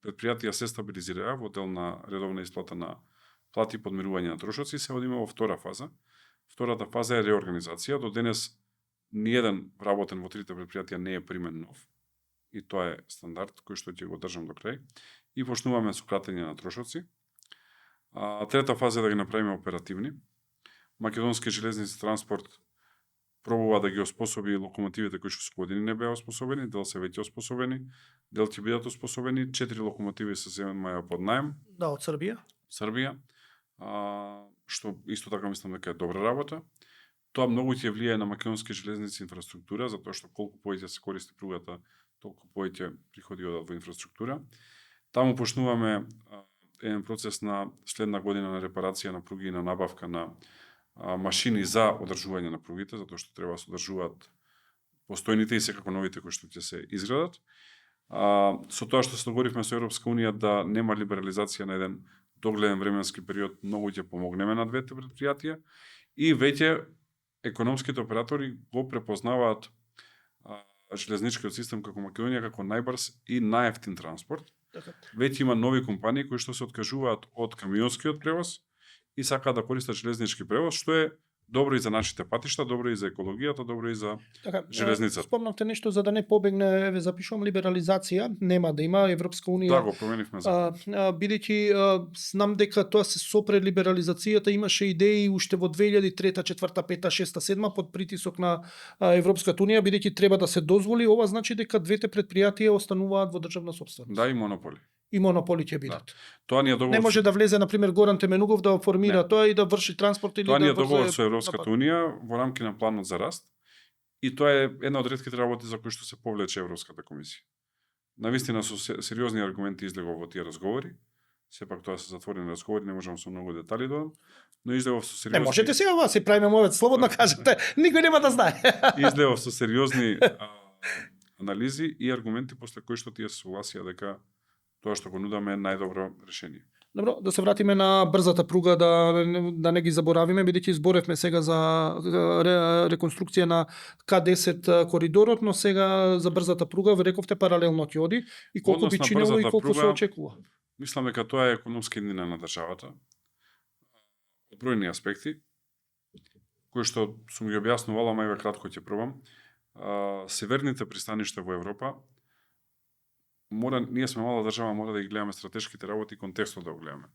предпријатија се стабилизираа во дел на редовна исплата на плати и подмирување на трошоци, се одиме во втора фаза. Втората фаза е реорганизација. До денес ниеден вработен во трите предпријатија не е примен нов. И тоа е стандард кој што ќе го држам до крај. И почнуваме со кратење на трошоци. Трета фаза е да ги направиме оперативни. Македонски железници транспорт пробува да ги оспособи локомотивите кои што со години не беа оспособени, дел се веќе оспособени, дел ќе бидат оспособени, 4 локомотиви се земаја под наем. Да, од Србија. Што исто така мислам дека е добра работа. Тоа многу ќе влијае на македонски железници инфраструктура, затоа што колку повеќе се користи пругата, толку повеќе приходи одат во инфраструктура. Таму почнуваме еден процес на следна година на репарација на пруги и на набавка на машини за одржување на пругите, затоа што треба да се одржуваат постојните и секако новите кои што ќе се изградат. Со тоа што се договоривме со Европска унија да нема либерализација на еден догледен временски период, многу ќе помогнеме на двете предпријатија и веќе економските оператори го препознаваат железничкиот систем како Македонија како најбрз и најевтин транспорт. Веќе има нови компании кои што се откажуваат од камионскиот превоз и сакаат да користат железнички превоз, што е добро и за нашите патишта, добро и за екологијата, добро и за железницата. Спомнавте нешто за да не побегне, еве запишувам либерализација, нема да има Европска унија. Да, го променивме бидејќи знам дека тоа се сопре либерализацијата, имаше идеи уште во 2003, 4, 5, 6, 7 под притисок на Европската унија, бидејќи треба да се дозволи, ова значи дека двете предпријатија остануваат во државна собственост. Да, и монополи. И монополи ќе бидат. Да. Тоа не е договор. Не може да влезе на пример Горан Теменугов да оформира тоа и да врши транспорт или тоа да не е договор со Европската унија во рамки на планот за раст. И тоа е една од ретките работи за кои што се повлече Европската комисија. Навистина со сериозни аргументи излегов во тие разговори. Сепак тоа се затворени разговори, не можам со многу детали да дадам, но излегов со сериозни. Не можете сега вас се правиме мовет, слободно кажете. Никој нема да знае. Излегов со сериозни анализи и аргументи после кои што тие се согласија дека тоа што го нудаме е најдобро решение. Добро, да се вратиме на брзата пруга, да не ги заборавиме, бидејќи зборевме сега за реконструкција на К10 коридорот, но сега за брзата пруга, ви рековте паралелно ќе оди и колку би чинело и колку се очекува. Мислам дека тоа е економска иднина на државата. Од бројни аспекти, кои што сум ги објаснувал, ама еве кратко ќе пробам. Северните пристаништа во Европа, ние сме мала држава, мора да ги гледаме стратешките работи и контекстот да го гледаме.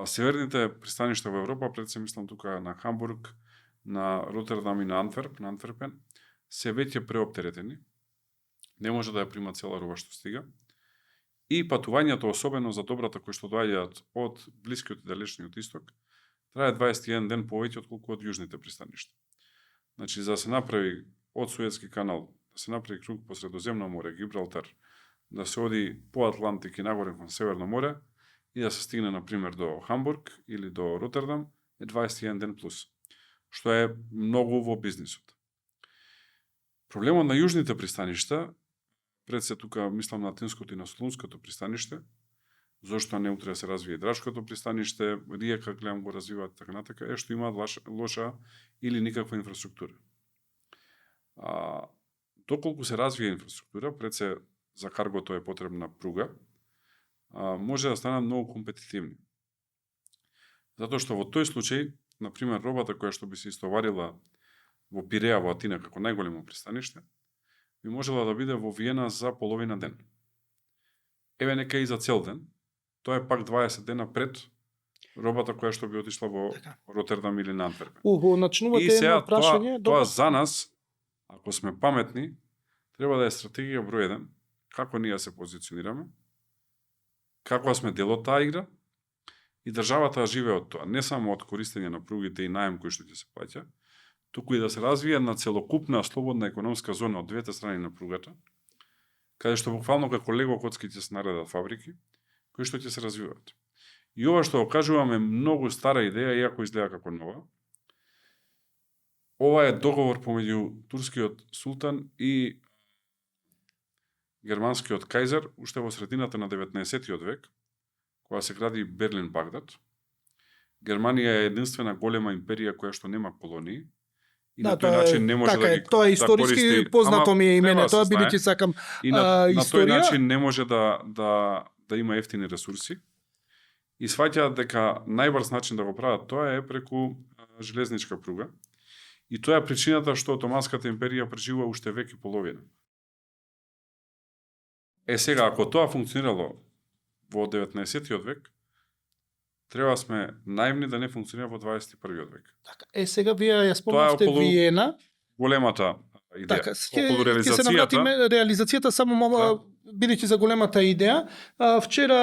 Северните пристаништа во Европа, пред се мислам тука на Хамбург, на Ротердам и на Антверпен, се веќе преоптеретени. Не може да ја прима цела роба што стига. И патувањето, особено за добрата кои што доаѓаат од блискиот и далечниот исток, трае 21 ден повеќе отколку од јужните пристаништа. Значи, за да се направи од Суетски канал, да се направи круг по Средоземно море, Гибралтар, да се оди по Атлантик и нагоре кон Северно море и да се стигне, например, до Хамбург или до Ротердам, е 21 ден плюс, што е многу во бизнисот. Проблемот на јужните пристаништа, пред се тука мислам на Атинското и на Солунското пристаниште, зошто не утре да се развие Дражкото пристаниште, Риека, гледам го развиваат така натака, е што имаат лоша или никаква инфраструктура. Доколку се развие инфраструктура, пред се за каргото е потребна пруга, може да станат многу компетитивни. Затоа што во тој случај, например, робата која што би се истоварила во Пиреа, во Атина, како најголемо пристаниште, би можела да биде во Виена за половина ден. Еве нека и за цел ден, тоа е пак 20 дена пред робата која што би отишла во Ротердам или на Антверпен. Начнувате едно прашање. Тоа за нас, ако сме паметни, треба да е стратегија број 1, како ние се позиционираме, како сме дел од таа игра, и државата живее од тоа, не само од користење на пругите и наем кој што ќе се плаќа, туку и да се развие на целокупна слободна економска зона од двете страни на пругата, каде што буквално како лего коцки ќе се наредат фабрики, кои што ќе се развиваат. И ова што го кажуваме многу стара идеја, иако изгледа како нова. Ова е договор помеѓу турскиот султан и германскиот кајзер уште во средината на 19-тиот век, кога се гради Берлин-Багдад. Германија е единствена голема империја која што нема колонии. И на тој начин не може да ги тоа е историски познато ми е и мене тоа, бидејќи сакам историја. На тој историја. начин не може да има ефтини ресурси. И сваќаат дека најбрз начин да го прават тоа е преку железничка пруга. И тоа е причината што Отоманската империја преживува уште век и половина. Сега, ако тоа функционирало во 19-тиот век, треба сме наивни да не функционира во 21-тиот век. Така, сега вие ја спомнавте Виена. Големата идеја. Така, ќе се навратиме реализацијата, само бидејќи за големата идеја, вчера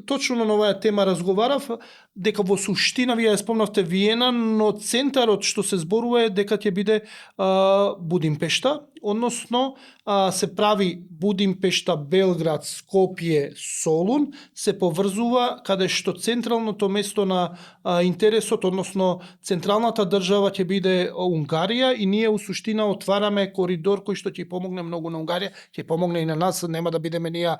точно на оваа тема разговарав, дека во суштина, вие ја спомнавте Виена, но центарот што се зборува е дека ќе биде Будимпешта, односно се прави Будимпешта, Белград, Скопје, Солун, се поврзува каде што централното место на интересот, односно централната држава ќе биде Унгарија и ние у суштина отвараме коридор кој што ќе помогне многу на Унгарија, ќе помогне и на нас, нема да бидеме ние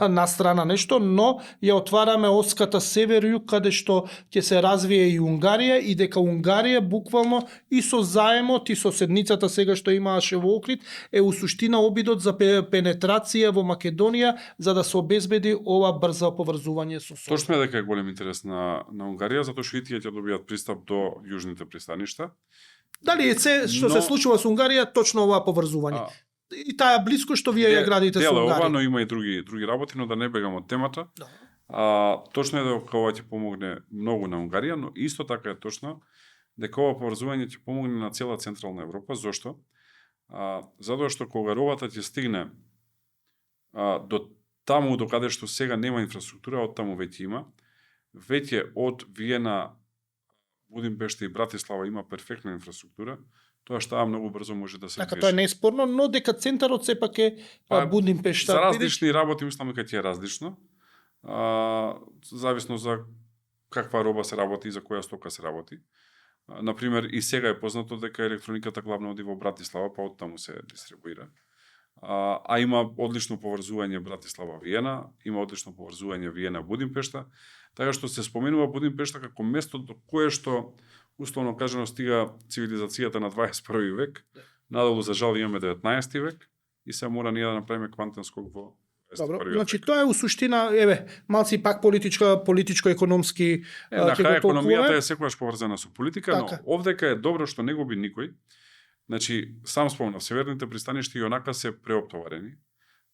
настрана нешто, но ја отвараме оската север-југ каде што ќе се развие и Унгарија и дека Унгарија буквално и со заемот и со седницата сега што имаше во Охрид е у суштина обидот за пенетрација во Македонија за да се обезбеди ова брзо поврзување со Солун. Точно е дека е голем интерес на Унгарија, затоа што и тие ќе добијат пристап до јужните пристаништа. Дали е се што се случува со Унгарија точно ова поврзување? И таа блиско што вие ја градите со Унгарија. Ова, но има и други работи, но да не бегам од темата. Да. Точно е дека ова ќе помогне многу на Унгарија, но исто така е точно дека ова поврзување ќе помогне на цела Централна Европа. Зошто? Затоа што кога робата ќе стигне до таму до каде што сега нема инфраструктура, од таму веќе има. Веќе од Виена, Будимпешта и Братислава има перфектна инфраструктура. Тоа што многу брзо може да се Така, движи. тоа е неспорно, но дека центарот сепак е Будимпешта. За различни работи мислам дека ќе е различно. Зависно за каква роба се работи и за која стока се работи. Например, и сега е познато дека електрониката главно оди во Братислава, па оттаму се дистрибуира. Има одлично поврзување Братислава-Виена, има одлично поврзување Виена-Будимпешта, така што се споменува Будимпешта како место до кое што, условно кажано, стига цивилизацијата на 21 век, надолу за жал имаме 19 век, и се мора ние да направиме квантен скок во 21 Добро, век. значи тоа е у суштина, малци пак политичко-економски На ќе крај го економијата толкуваме. е секогаш поврзана со политика, Така. но овдека е добро што не губи никој. Значи, сам спомнав, северните пристаништа и онака се преоптоварени.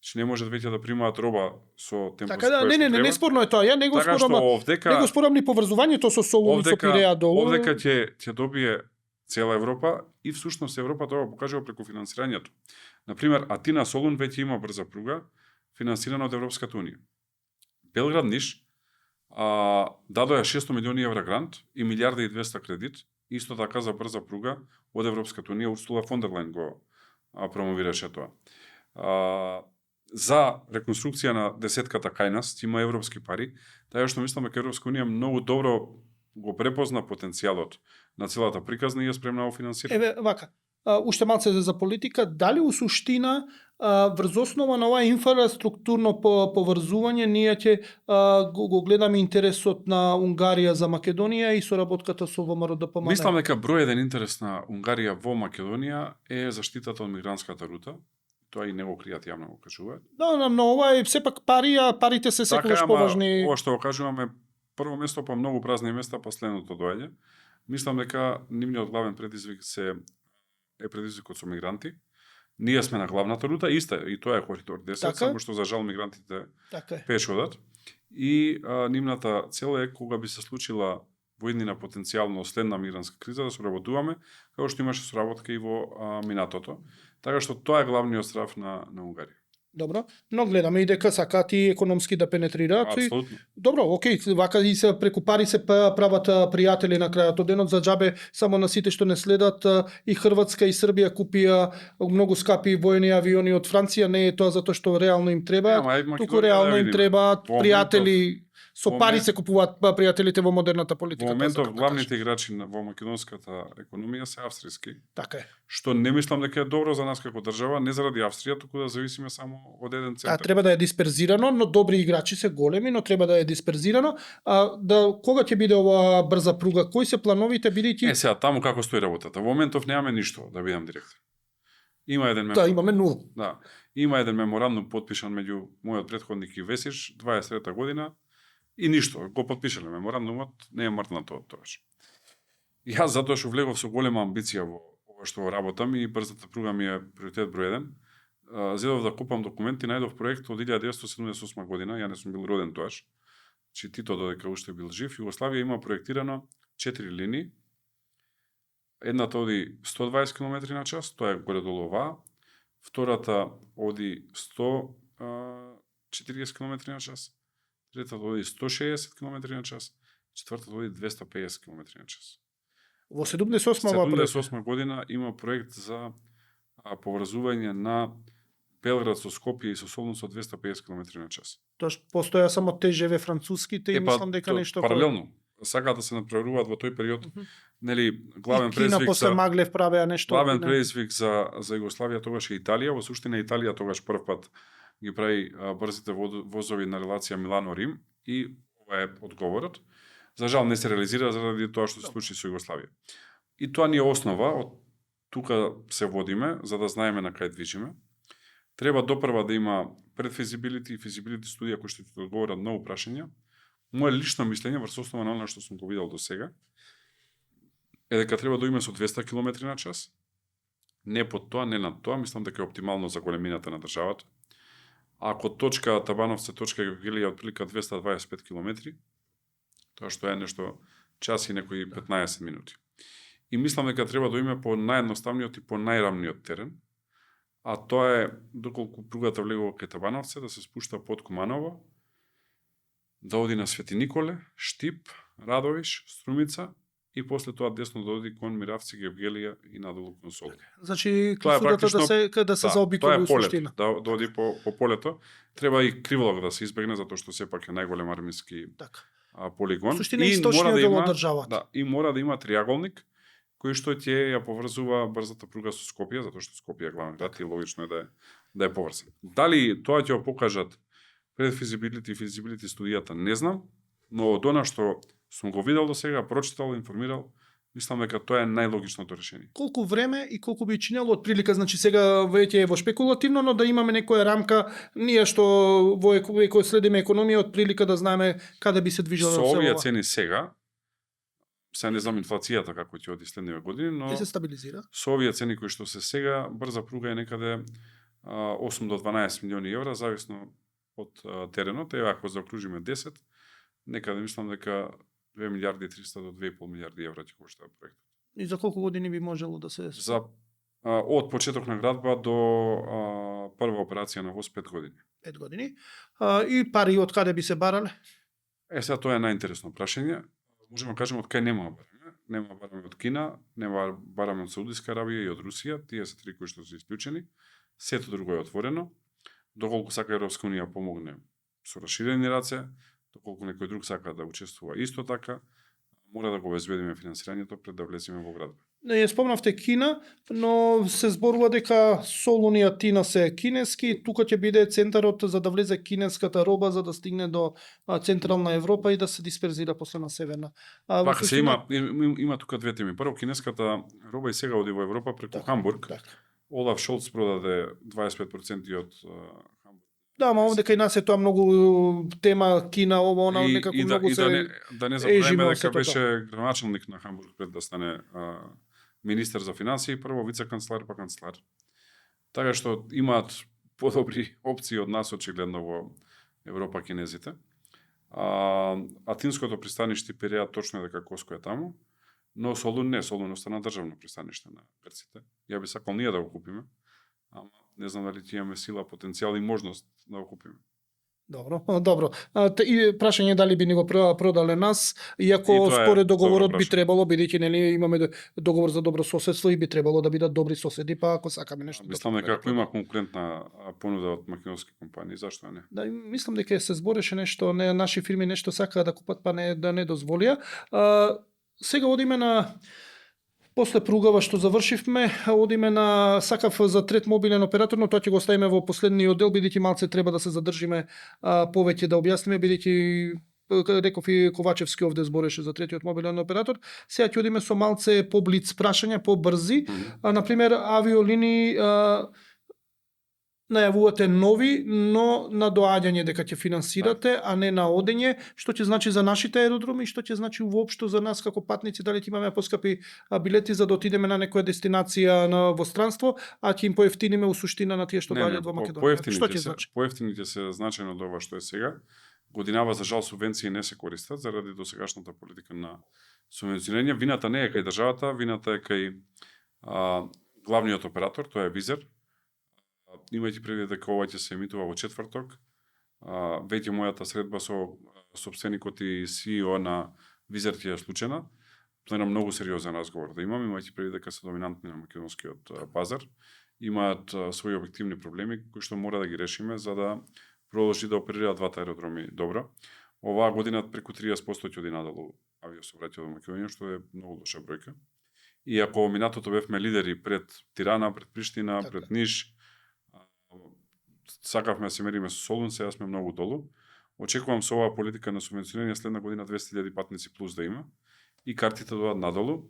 Значи, не можат веќе да примаат роба со темпо Така со да, кое што не треба. спорно е тоа. Ја не го Така што спорам, овдека, не го спорам ни поврзувањето со Солун и со Пиреа долу. овдека ќе добие цела Европа и всушност Европа тоа го покажува преку финансирањето. Например, Атина Солун веќе има брза пруга финансирана од Европската унија. Белград Ниш дадоа 600 милиони евра грант и 1.200 кредит, исто така за брза пруга од Европската унија. Урсула фон дер Лајн го промовираше тоа. За реконструкција на десетката кај нас има европски пари, така што мислам дека Европска унија многу добро го препозна потенцијалот на целата приказна и е спремна да го финансира. Вака, уште малце за политика, дали у суштина врз основа на ова инфраструктурно поврзување ние ќе го гледаме интересот на Унгарија за Македонија и соработката со ВМРО-ДПМН? Мислам дека број еден интерес на Унгарија во Македонија е заштитата од мигрантската рута. Тоа и не го кријат, јавно го кажуваат. Да, но ова е сепак пари, а парите се секогаш поважни. Ова што го кажуваме, прво место па многу празни места, па следното доаѓа. Мислам дека нивниот главен предизвик е предизвикот со мигранти. Ние сме на главната рута, иста, и тоа е коридор 10, Така? само што за жал мигрантите Така е. пеш одат. И нивната цел е кога би се случила во иднина потенцијално следна мигрантска криза да соработуваме, како што имаше соработка и во минатото. Така што тоа е главниот страв на Унгарија. Добро, но гледаме и дека сакаат и економски да пенетрираат. Апсолутно. Добро, окей, вака и се преку пари се прават пријатели на крајот од денот. За џабе само на сите што не следат, и Хрватска и Србија купија многу скапи воени авиони од Франција. Не е тоа затоа што реално им треба, туку реално им требаат пријатели. Со пари се купуваат пријателите во модерната политика. Во моментов главните играчи во македонската економија се австријски. Така е. Што не мислам дека е добро за нас како држава, не заради Австрија, туку да зависиме само од еден центар. Треба да е дисперзирано, но добри играчи се големи, но треба да е дисперзирано. Кога ќе биде ова брза пруга? Кои се плановите, бидејќи Сега таму како стои работата? Во моментов немаме ништо, да бидам директен. Има еден Да, имаме нула. Да. Има еден меморандум подпишан меѓу мојот претходник и Весиш 23 година. И ништо, го подпишале меморандумот, не е мртнато од тоа. Јас затоа што влегов со голема амбиција во ова што работам и брзата пруга ми е приоритет број 1. Зедов да купам документи, најдов проект од 1978 година, ја не сум бил роден тоаш. Чи Тито додека уште бил жив, Југославија има проектирано 4 линии. Едната оди 120 км на час, тоа е горе-долу оваа. Втората оди 100 40 км на час, третата води 160 км на час, четвртата води 250 км на час. Во 78 проект. 78 година има проект за поврзување на Белград со Скопје и со Солун со 250 км на час. Тоа постоја само ТЖВ француските и мислам дека нешто паралелно. Сакаат да се надпреваруваат во тој период, нели, главен Кина предизвик после Маглев правеа нешто. Главен предизвик за Југославија тогаш е Италија. Во суштина Италија тогаш прв пат ги прави брзите возови на релација Милано-Рим и ова е одговорот. За жал не се реализира заради тоа што се случи со Југославија. И тоа ни е основа, од тука се водиме за да знаеме на кај движиме. Треба допрва да има предфизибилити и физибилити студија кои што ќе одговорат на прашања. Моje лично мислење врз основа на она што сум го видел до сега е дека треба да има со 200 км на час. Не под тоа, не над тоа, мислам дека е оптимално за големината на државата. Ако точка Табановце, точка Евгелија отприлика 225 км, тоа што е нешто час и некои 15 минути. И мислам дека треба да има по наједноставниот и по најрамниот терен, а тоа е доколку пругата влегува кај Табановце, да се спушта под Куманово, да оди на Свети Николе, Штип, Радовиш, Струмица и после тоа десно да оди кон Миравци, Евгелија и надолу кон Солун. Значи класудата да се заобиколи у суштина. Да оди по полето. Треба и Криволок да се избегне затоа што сепак е најголем армиски полигон. Суштина источниот дел од државата. Да, и мора да има триаголник кој што ќе ја поврзува брзата пруга со Скопје, затоа што Скопје е главен град и логично е да е поврзан. Дали тоа ќе го покажат предфизибилити и физибилити студијата, не знам, но од она што сум го видел до сега, прочитал, информирал, мислам дека тоа е најлогичното решение. Колку време и колку би чинело од прилика, значи сега веќе е во шпекулативно, но да имаме некоја рамка, ние што во кој следиме економија, од прилика да знаеме каде би се движело со овие цени сега, се не знам инфлацијата како ќе оди следниве години, но се стабилизира. Со овие цени кои што се сега, брза пруга е некаде 8 до 12 милиони евра, зависно од теренот, ако заокружиме 10, некаде мислам дека 2 милиарди 300 до 2,5 милиарди евра ќе коштаа проектот. И за колку години би можело да се... За од почеток на градба до прва операција на ВОЗ 5 години. 5 години. И пари од каде би се барале? Сега тоа е најинтересно прашање. Можеме да кажеме од кај нема бараме. Нема бараме од Кина, нема бараме од Саудиска Арабија и од Русија, тие се три кои што се исклучени. Сето друго е отворено. Доколку сака Европска унија помогне со расширени раце, доколку некој друг сака да учествува исто така, мора да го обезбедиме финансирањето пред да влеземе во градба. Не спомнавте Кина, но се зборува дека Солун и Атина се кинески, тука ќе биде центарот за да влезе кинеската роба за да стигне до централна Европа и да се дисперзира после на северна. Пака се има тука две теми. Прво, кинеската роба и сега оди во Европа преку Хамбург. Олаф Шолц продаде 25% од Хамбург. Да, ама овде кај нас е тоа многу тема Кина, ова, она, некако многу се... Да не забравиме дека беше градоначалник на Хамбург пред да стане министер за финансии, прво вице-канцлар, па канцлар. Така што имаат подобри опции од нас, очигледно, во Европа кинезите. Атинското пристаниште Пиреа точно е дека Коско е таму, но Солун не, Солун остана државно пристаниште на грците. Ја би сакал ние да го купиме, ама не знам дали ќе имаме сила, потенцијал и можност да го купиме. Добро. И прашање дали би ни го продале нас, иако според договорот би требало, бидејќи нели имаме договор за добро соседство и би требало да бидат добри соседи, па ако сакаме нешто. Мислам дека ако има конкурентна понуда од македонски компании, зашто не? Да, мислам дека се збореше нешто, наши фирми нешто сакаа да купат, па не дозволија. Сега одиме на после пругава што завршивме, одиме на сакав за трет мобилен оператор, но тоа ќе го оставиме во последниот дел, бидејќи малце треба да се задржиме повеќе да објасниме, бидејќи реков и Ковачевски овде збореше за третиот мобилен оператор. Сега ќе одиме со малце по блиц прашања, по брзи. Например, авиолинии најавувате нови, но на доаѓање дека ќе финансирате, а не на одење, што ќе значи за нашите аеродроми и што ќе значи воопшто за нас како патници, дали ќе имаме поскапи билети за да отидеме на некоја дестинација во странство, а ќе им поевтиниме у суштина на тие што доаѓаат во Македонија. Што ќе значи? Поевтините се значајно од ова што е сега. Годинава за жал субвенции не се користат заради досегашната политика на субвенционирање. Вината не е кај државата, вината е кај главниот оператор, тоа е Визер. имајќи предвид дека ова ќе се емитува во четврток, веќе мојата средба со сопственикот и CEO на Визерт е случена. Планирам многу сериозен разговор да имам, имајќи предвид дека се доминантни на македонскиот пазар. Имаат своји објективни проблеми кои што мора да ги решиме за да продолжи да оперираат двата аеродроми добро. Оваа година преку 30% ќе оди надолу авиосообраќајот во Македонија, што е многу лоша бројка. И ако минатото бевме лидери пред Тирана, пред Приштина, Така. пред Ниш, сакавме да се мериме со Солун, сега сме многу долу. Очекувам со оваа политика на субвенционирање следна година 200.000 патници плюс да има и картите да одат надолу,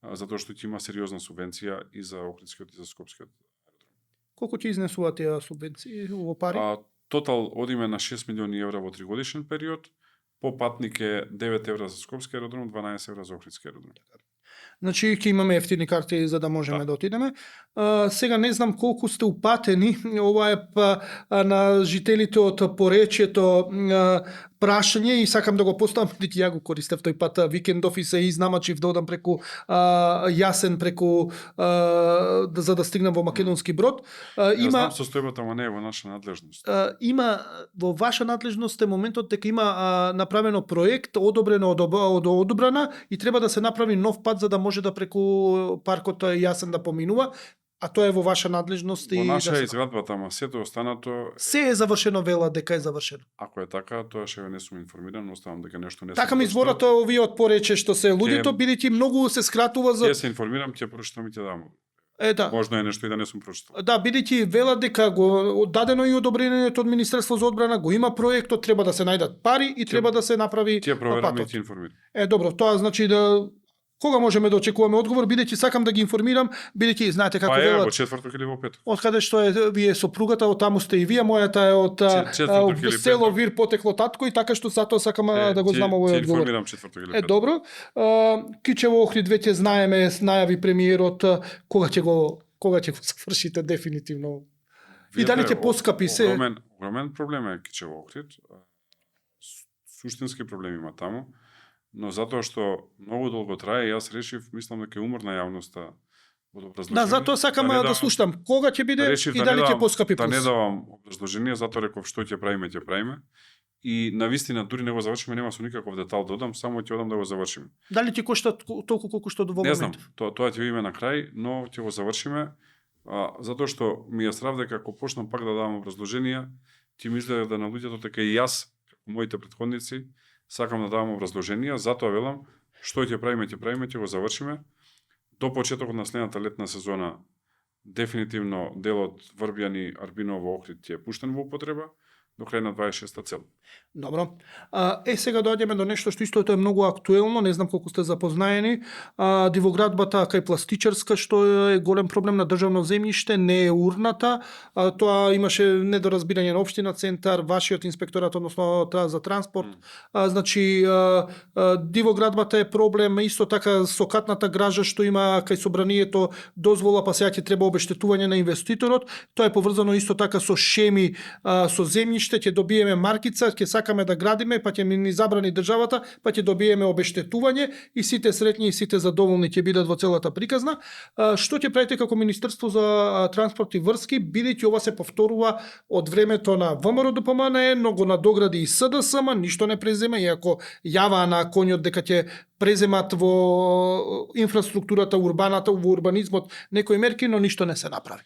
затоа што ќе има сериозна субвенција и за Охридскиот и за Скопскиот. Колку ќе изнесуваат тие субвенции во пари? Тотал одиме на 6 милиони евра во 3-годишен период. По патник е 9 евра за Скопски аеродром, 12 евра за Охридски аеродром. Значи ќе имаме ефтини карти за да можеме да отидеме. Сега не знам колку сте упатени, ова е на жителите од поречието прашање и сакам да го поставам, бидејќи ја го користев тој пат викендов и се изнамачив да одам преку Јасен, преку за да стигнам во Македонски Брод. Ја знам состојбата, ама не е во наша надлежност. Има во ваша надлежност е моментот дека има направено проект, одобрено од одобрана и треба да се направи нов пат за да може да преку паркот Јасен да поминува, а тоа е во ваша надлежност. Во и наша да е изградбата, ама сето останато... Се е завршено, вела дека е завршено. Ако е така, тоа ше не сум информиран, оставам дека нешто не Така ми зборат овие од порече што се луѓето, бидејќи многу се скратува за... Ќе се информирам, ќе прочитам и ќе дам. Да. Можно е нешто и да не сум прочитал. Да, бидејќи вела дека го дадено и одобрението од Министерство за одбрана, го има проектот, треба да се најдат пари и треба да се направи Ќе проверам и патот. ќе информирам. Добро, тоа значи да кога можеме да очекуваме одговор, бидејќи сакам да ги информирам, бидејќи знаете како Па е велат. во четврток или во петок. Од каде што е вие сопругата, од таму сте и вие, мојата е од Четврток или село петок. Вир потекло татко и така што затоа сакам да го знам овој Ќе одговор. информирам четврток или петок. Добро. Кичево Охрид веќе знаеме, најави премиерот кога ќе го завршите дефинитивно. И дали ќе поскапи се? Огромен проблем е Кичево Охрид. Суштински проблеми има таму. Но затоа што многу долго трае, јас решив, мислам дека е уморна јавноста од образложение. Да, затоа сакам да слушам кога ќе биде и дали ќе поскапи плюс. Да не плюс. давам образложение, затоа реков што ќе правиме. И навистина дури не го завршиме, нема со никаков детал да одам, само ќе одам да го завршиме. Дали ќе кошта толку колку што до во Не знам, моментов? тоа ќе видиме на крај, но ќе го завршиме. Затоа што ми е страв дека ако почнам пак да давам образложенија, ќе ми изгледа на луѓето дека и јас, како моите претходници, сакам да давам образложенија, затоа велам што ќе правиме, ќе го завршиме. До почетокот на следната летна сезона дефинитивно делот Врбјани Арбиново Охрид ќе е пуштен во употреба до крај на 26-та цел. Добро. Сега доаѓаме до нешто што исто е многу актуелно, не знам колку сте запознаени. Дивоградбата кај Пластичарска, што е голем проблем на државно земјиште, не е урната. Тоа имаше недоразбирање на општина Центар, вашиот инспекторат, односно за транспорт. Значи, дивоградбата е проблем, исто така сокатната гража што има кај собранието дозвола, па сега ќе треба обештетување на инвеститорот. Тоа е поврзано исто така со шеми, со земјиште, ќе добиеме маркица, ќе сакаме да градиме, па ќе ни забрани државата, па ќе добиеме обештетување и сите среќни и сите задоволни ќе бидат во целата приказна. Што ќе правите како Министерство за транспорт и врски, бидејќи ова се повторува од времето на ВМРО ДПМН, но го надогради и СДСМ, ништо не презема, иако јаваа на конјот дека ќе преземат во инфраструктурата, урбаната, во урбанизмот некои мерки, но ништо не се направи.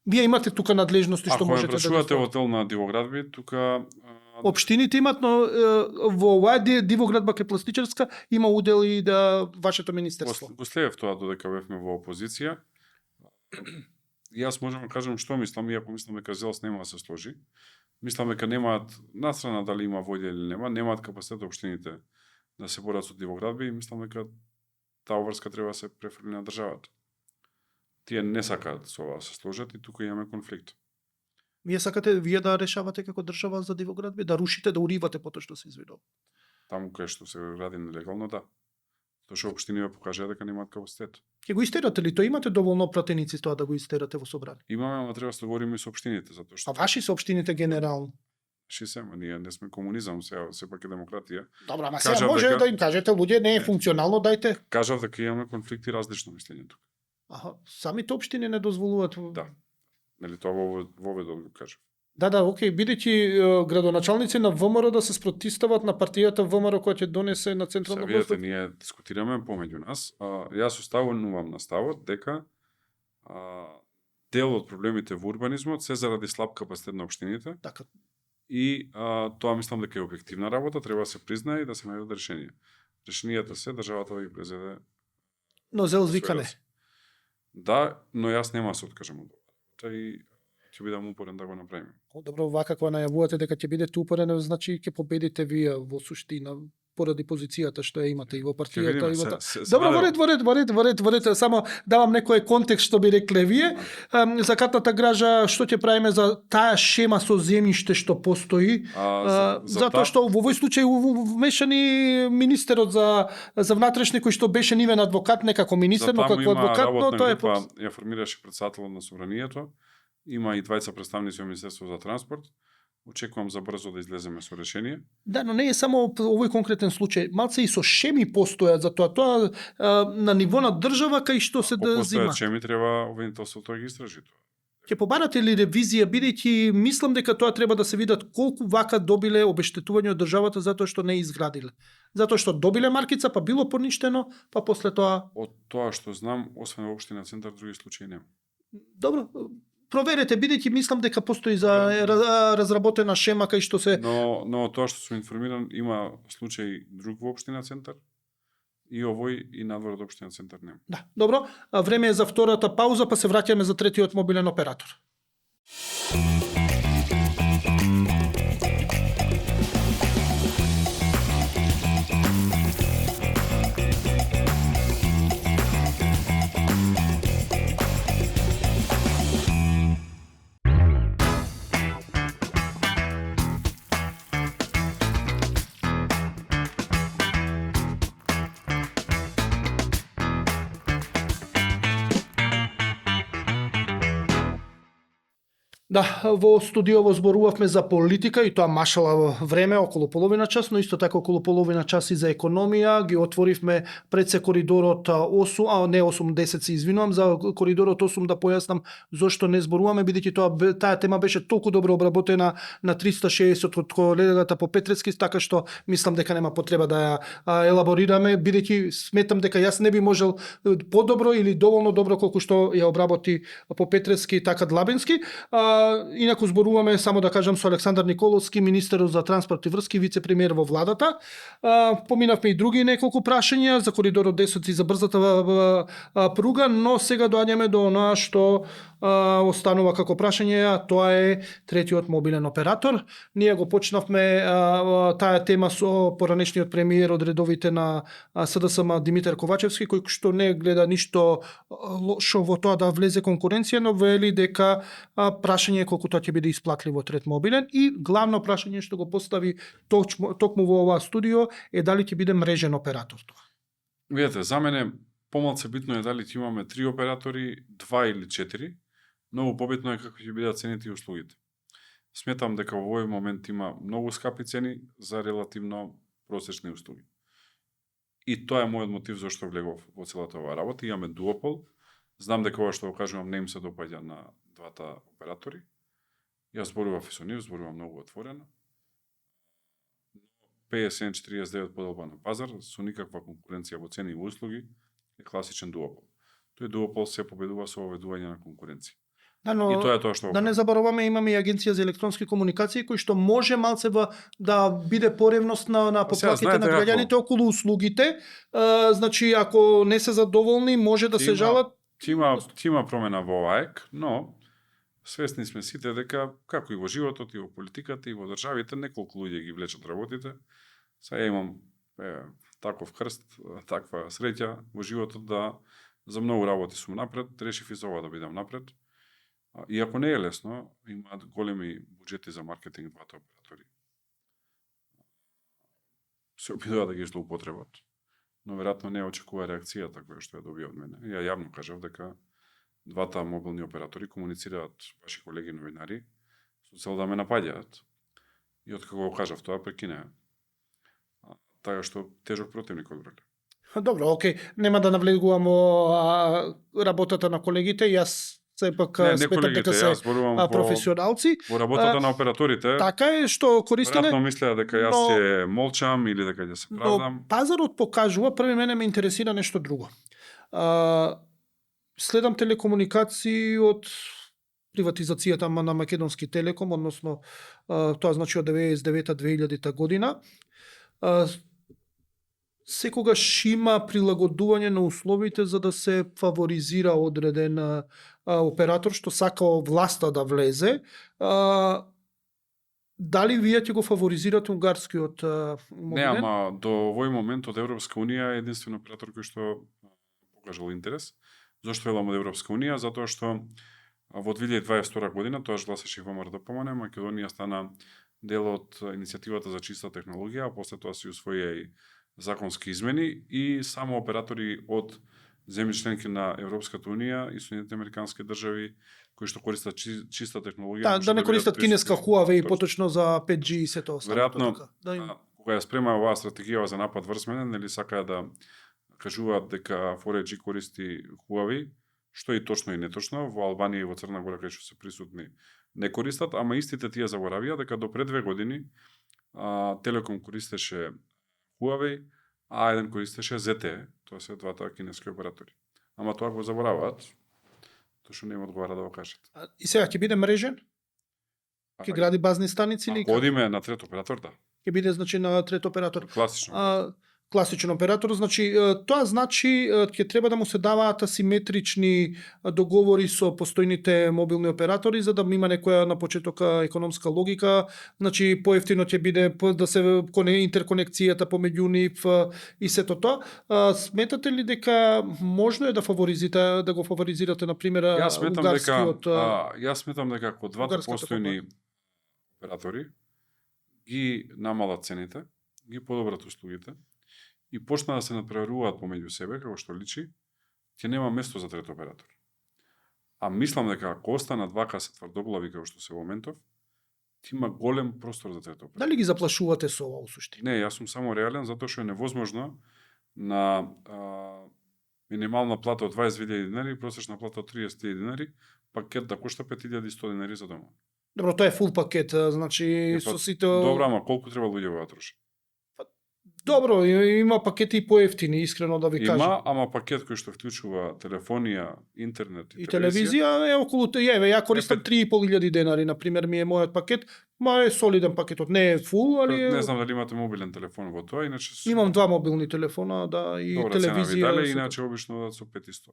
Вие имате тука надлежности што можете да... Ако ме прашувате во дел на дивоградби, тука... Општините имат, но во оваа дивоградба кај Пластичарска има удел и да вашето министерство. Го следев тоа додека бевме во опозиција. Јас можам да кажам што мислам, иако мислам дека ЗЕЛС нема да се сложи. Мислам дека немаат, настрана дали има волја или немаат капацитет општините да се борат со дивоградби и мислам дека таа обврска треба да се префрли на државата. Тие не сакаат со ова да се сложат и тука имаме конфликт. Вие сакате вие да решавате како држава за дивоградби, да рушите, да уривате потоа што се извидува. Таму кај што се гради нелегално, да. Тоа што општините покажаа дека немаат капацитет. Ќе го истерате ли? Тоа имате доволно пратеници тоа да го истерате во собрание? Имаме, ама треба да се говориме и со општините, затоа што... А ваши се општините генерално? Ние не сме комунизам, сепак е демократија. Добра, ама сега може да им кажете, луѓе, не е функционално, дајте. Кажав дека имаме конфликти различно мислење тука. Самите општини не дозволуваат. Да. Нели тоа во ведот го кажа. Да, окей, бидејќи градоначалници на ВМРО да се спротивстават на партијата ВМРО која ќе донесе на Се централна видите, власт. ние дискутираме помеѓу нас. Јас оставувам на ставот дека дел од проблемите во урбанизмот се заради слаб капацитет на општините Така. и тоа мислам дека е објективна работа, треба да се признае и да се најдат решенија. Решенијата се државата да ги презеде. Но зел викане. Да, но јас нема да се откажам од тоа и ќе бидам упорен да го направиме. Добро, вака кога најавувате дека ќе бидете упорен, значи ќе победите вие во суштина поради позицијата што ја имате и во партијата и во Добро, воред, само давам некој контекст што би рекле вие. За катната гража што ќе правиме за таа шема со земјиште што постои? Затоа што во овој случај вмешани министерот за внатрешни кој што беше нивен адвокат, не како министер, но како адвокат, но тоа е ја формираше претседателот на собранието. Има и двајца представници во Министерството за транспорт. Очекувам за брзо да излеземе со решение. Да, но не е само овој конкретен случај. Малце и со шеми постојат за тоа. Тоа на ниво на држава кај што се да зима. Постојат шеми, треба обвинителството да ги истражи тоа. Ќе побарате ли ревизија, бидејќи мислам дека тоа треба да се видат колку вака добиле обештетување од државата затоа што не изградиле. Затоа што добиле маркица, па било поништено, па после тоа... Од тоа што знам, освен во општина Центар, други случаи нема. Добро, проверете, бидејќи мислам дека постои за разработена шема кај што се... Но тоа што сум информиран, има случај друг во општина Центар, и овој и надвор од општина Центар нема. Да, добро. Време е за втората пауза, па се враќаме за третиот мобилен оператор. Да, во студиово зборувавме за политика и тоа машала време, околу половина час, но исто така околу половина час и за економија. Ги отворивме пред се коридорот 8, не 8-10 се извинувам, за коридорот 8 да појаснам зошто не зборуваме, бидејќи таа тема беше толку добро обработена на 360 од колегата по Петрески, така што мислам дека нема потреба да ја елаборираме, бидејќи сметам дека јас не би можел подобро или доволно добро колку што ја обработи по Петрески така Длабенски. Инаку зборуваме, само да кажам, со Александар Николовски, министерот за транспорт и врски, вице-премиер во владата. Поминавме и други неколку прашања за коридорот 10 и за брзата пруга, но сега доаѓаме до оноа што останува како прашање, а тоа е третиот мобилен оператор. Ние го почнавме таа тема со поранешниот премиер од редовите на СДСМ Димитар Ковачевски, кој што не гледа ништо лошо во тоа да влезе конкуренција, но вели дека прашање е колку тоа ќе биде исплатливо трет мобилен и главно прашање што го постави токму во оваа студио е дали ќе биде мрежен оператор тоа. Видете, за мене помалку битно е дали ќе имаме 3 оператори, 2 или 4. Многу побитно е како ќе бидат цените и услугите. Сметам дека во овој момент има многу скапи цени за релативно просечни услуги. И тоа е мојот мотив зашто влегов во целата оваа работа. Имаме дуопол. Знам дека ова што го кажувам не им се допаѓа на двата оператори. Јас зборував и со нив, зборувам многу отворено. 57-49 поделба на пазар, со никаква конкуренција во цени и услуги, е класичен дуопол. Тој дуопол се победува со оведување на конкуренција. Да, но, и тоа е тоа што да не забораваме, имаме и Агенција за електронски комуникации кој што може малце да биде поревност на поплаките на граѓаните околу услугите. Значи, ако не се задоволни, може да се жалат. Ќе има промена во ОАЕК, но свесни сме сите дека, како и во животот, и во политиката, и во државите, неколку луѓе ги влечат работите. Сега имам таков крст, таква среќа во животот да за многу работи сум напред, решив и за ова да бидам напред. Иако не е лесно, имаат големи буџети за маркетинг двата оператори. Се обидува да ги злоупотребат, но веројатно не очекува реакцијата која што ја добија од мене. Ја јавно кажав дека двата мобилни оператори комуницираат ваши колеги новинари со цел да ме напаѓаат. И откако го кажав тоа, прекинаа. Така што тежок противник одбрале. Добро, окей. Нема да навлегувам во работата на колегите. Јас сепак Не сметам колегите, дека се јас зборувам професионалци. во работата на операторите. Така е што користеле, Веројатно мислеа дека јас но- ќе молчам или дека ќе се правдам. но пазарот покажува, први мене ме интересира нешто друго. Следам телекомуникации од приватизацијата на Македонски Телеком, односно тоа значи од 99-2000 година. Секогаш има прилагодување на условите за да се фаворизира одреден оператор што сака власта да влезе. Дали вие ќе го фаворизирате унгарскиот Не, мобилен? ама до овој момент од Европска Унија е единствен оператор кој што покажал интерес. Зошто велам од Европска Унија? Затоа што во 2022 година, тоаш гласаше и ВМРО ДПМН, Македонија стана дел од иницијативата за чиста технологија, а после тоа се усвоија и законски измени и само оператори од земји членки на Европската Унија и Соединетите Американски држави кои што користат чиста технологија. Да не користат кинеска Huawei поточно за 5G и сето останато. Веројатно, така. Да им... кога ја спрема оваа стратегија за напад врз мене, нели сакаа да кажуваат дека 4G користи Huawei, што и точно и неточно, во Албанија и во Црна Гора кај што се присутни не користат, ама истите тие заборавија дека до пред 2 години Телеком користеше Huawei, а еден користеше ZTE, тоа се двата кинески оператори. Ама тоа го забораваат, тоа што не им одговара да го кажат. И сега ќе биде мрежен? Ќе гради базни станици или Ако одиме на трет оператор, да. ќе биде значи на трет оператор? Класично. Класичен оператор, значи тоа значи ќе треба да му се даваат асиметрични договори со постојните мобилни оператори за да има некоја на почеток економска логика, значи поевтино ќе биде да се интерконекцијата помеѓу нив и сето тоа. Сметате ли дека можно е да да го фаворизирате на пример унгарскиот? Јас сметам дека ако двата постојни оператори ги намалат цените, ги подобрат услугите и почна да се надпреваруваат помеѓу себе, како што личи, ќе нема место за трет оператор. А мислам дека ако останат вака се тврдоглави како што се во моментов, ти има голем простор за трет оператор. Дали ги заплашувате со ова усуштина? Не, јас сум само реален затоа што е невозможно на минимална плата од 20.000 динари, просечна плата од 30.000 динари, пакет да кошта 5.100 динари за дома. Добро, тоа е фул пакет, значи со сите... Добро, ама колку треба луѓе го троши? Добро, има пакети и поевтини, искрено да ви кажам. Има, ама пакет кој што вклучува телефонија, интернет и телевизија е околу ја користам 3.500 денари, на пример ми е мојот пакет, ма е солиден пакетот, не е фул, али Не знам дали имате мобилен телефон во тоа, иначе имам 2 мобилни телефона, да, и добра телевизија. Добра иначе обично дадат со 500.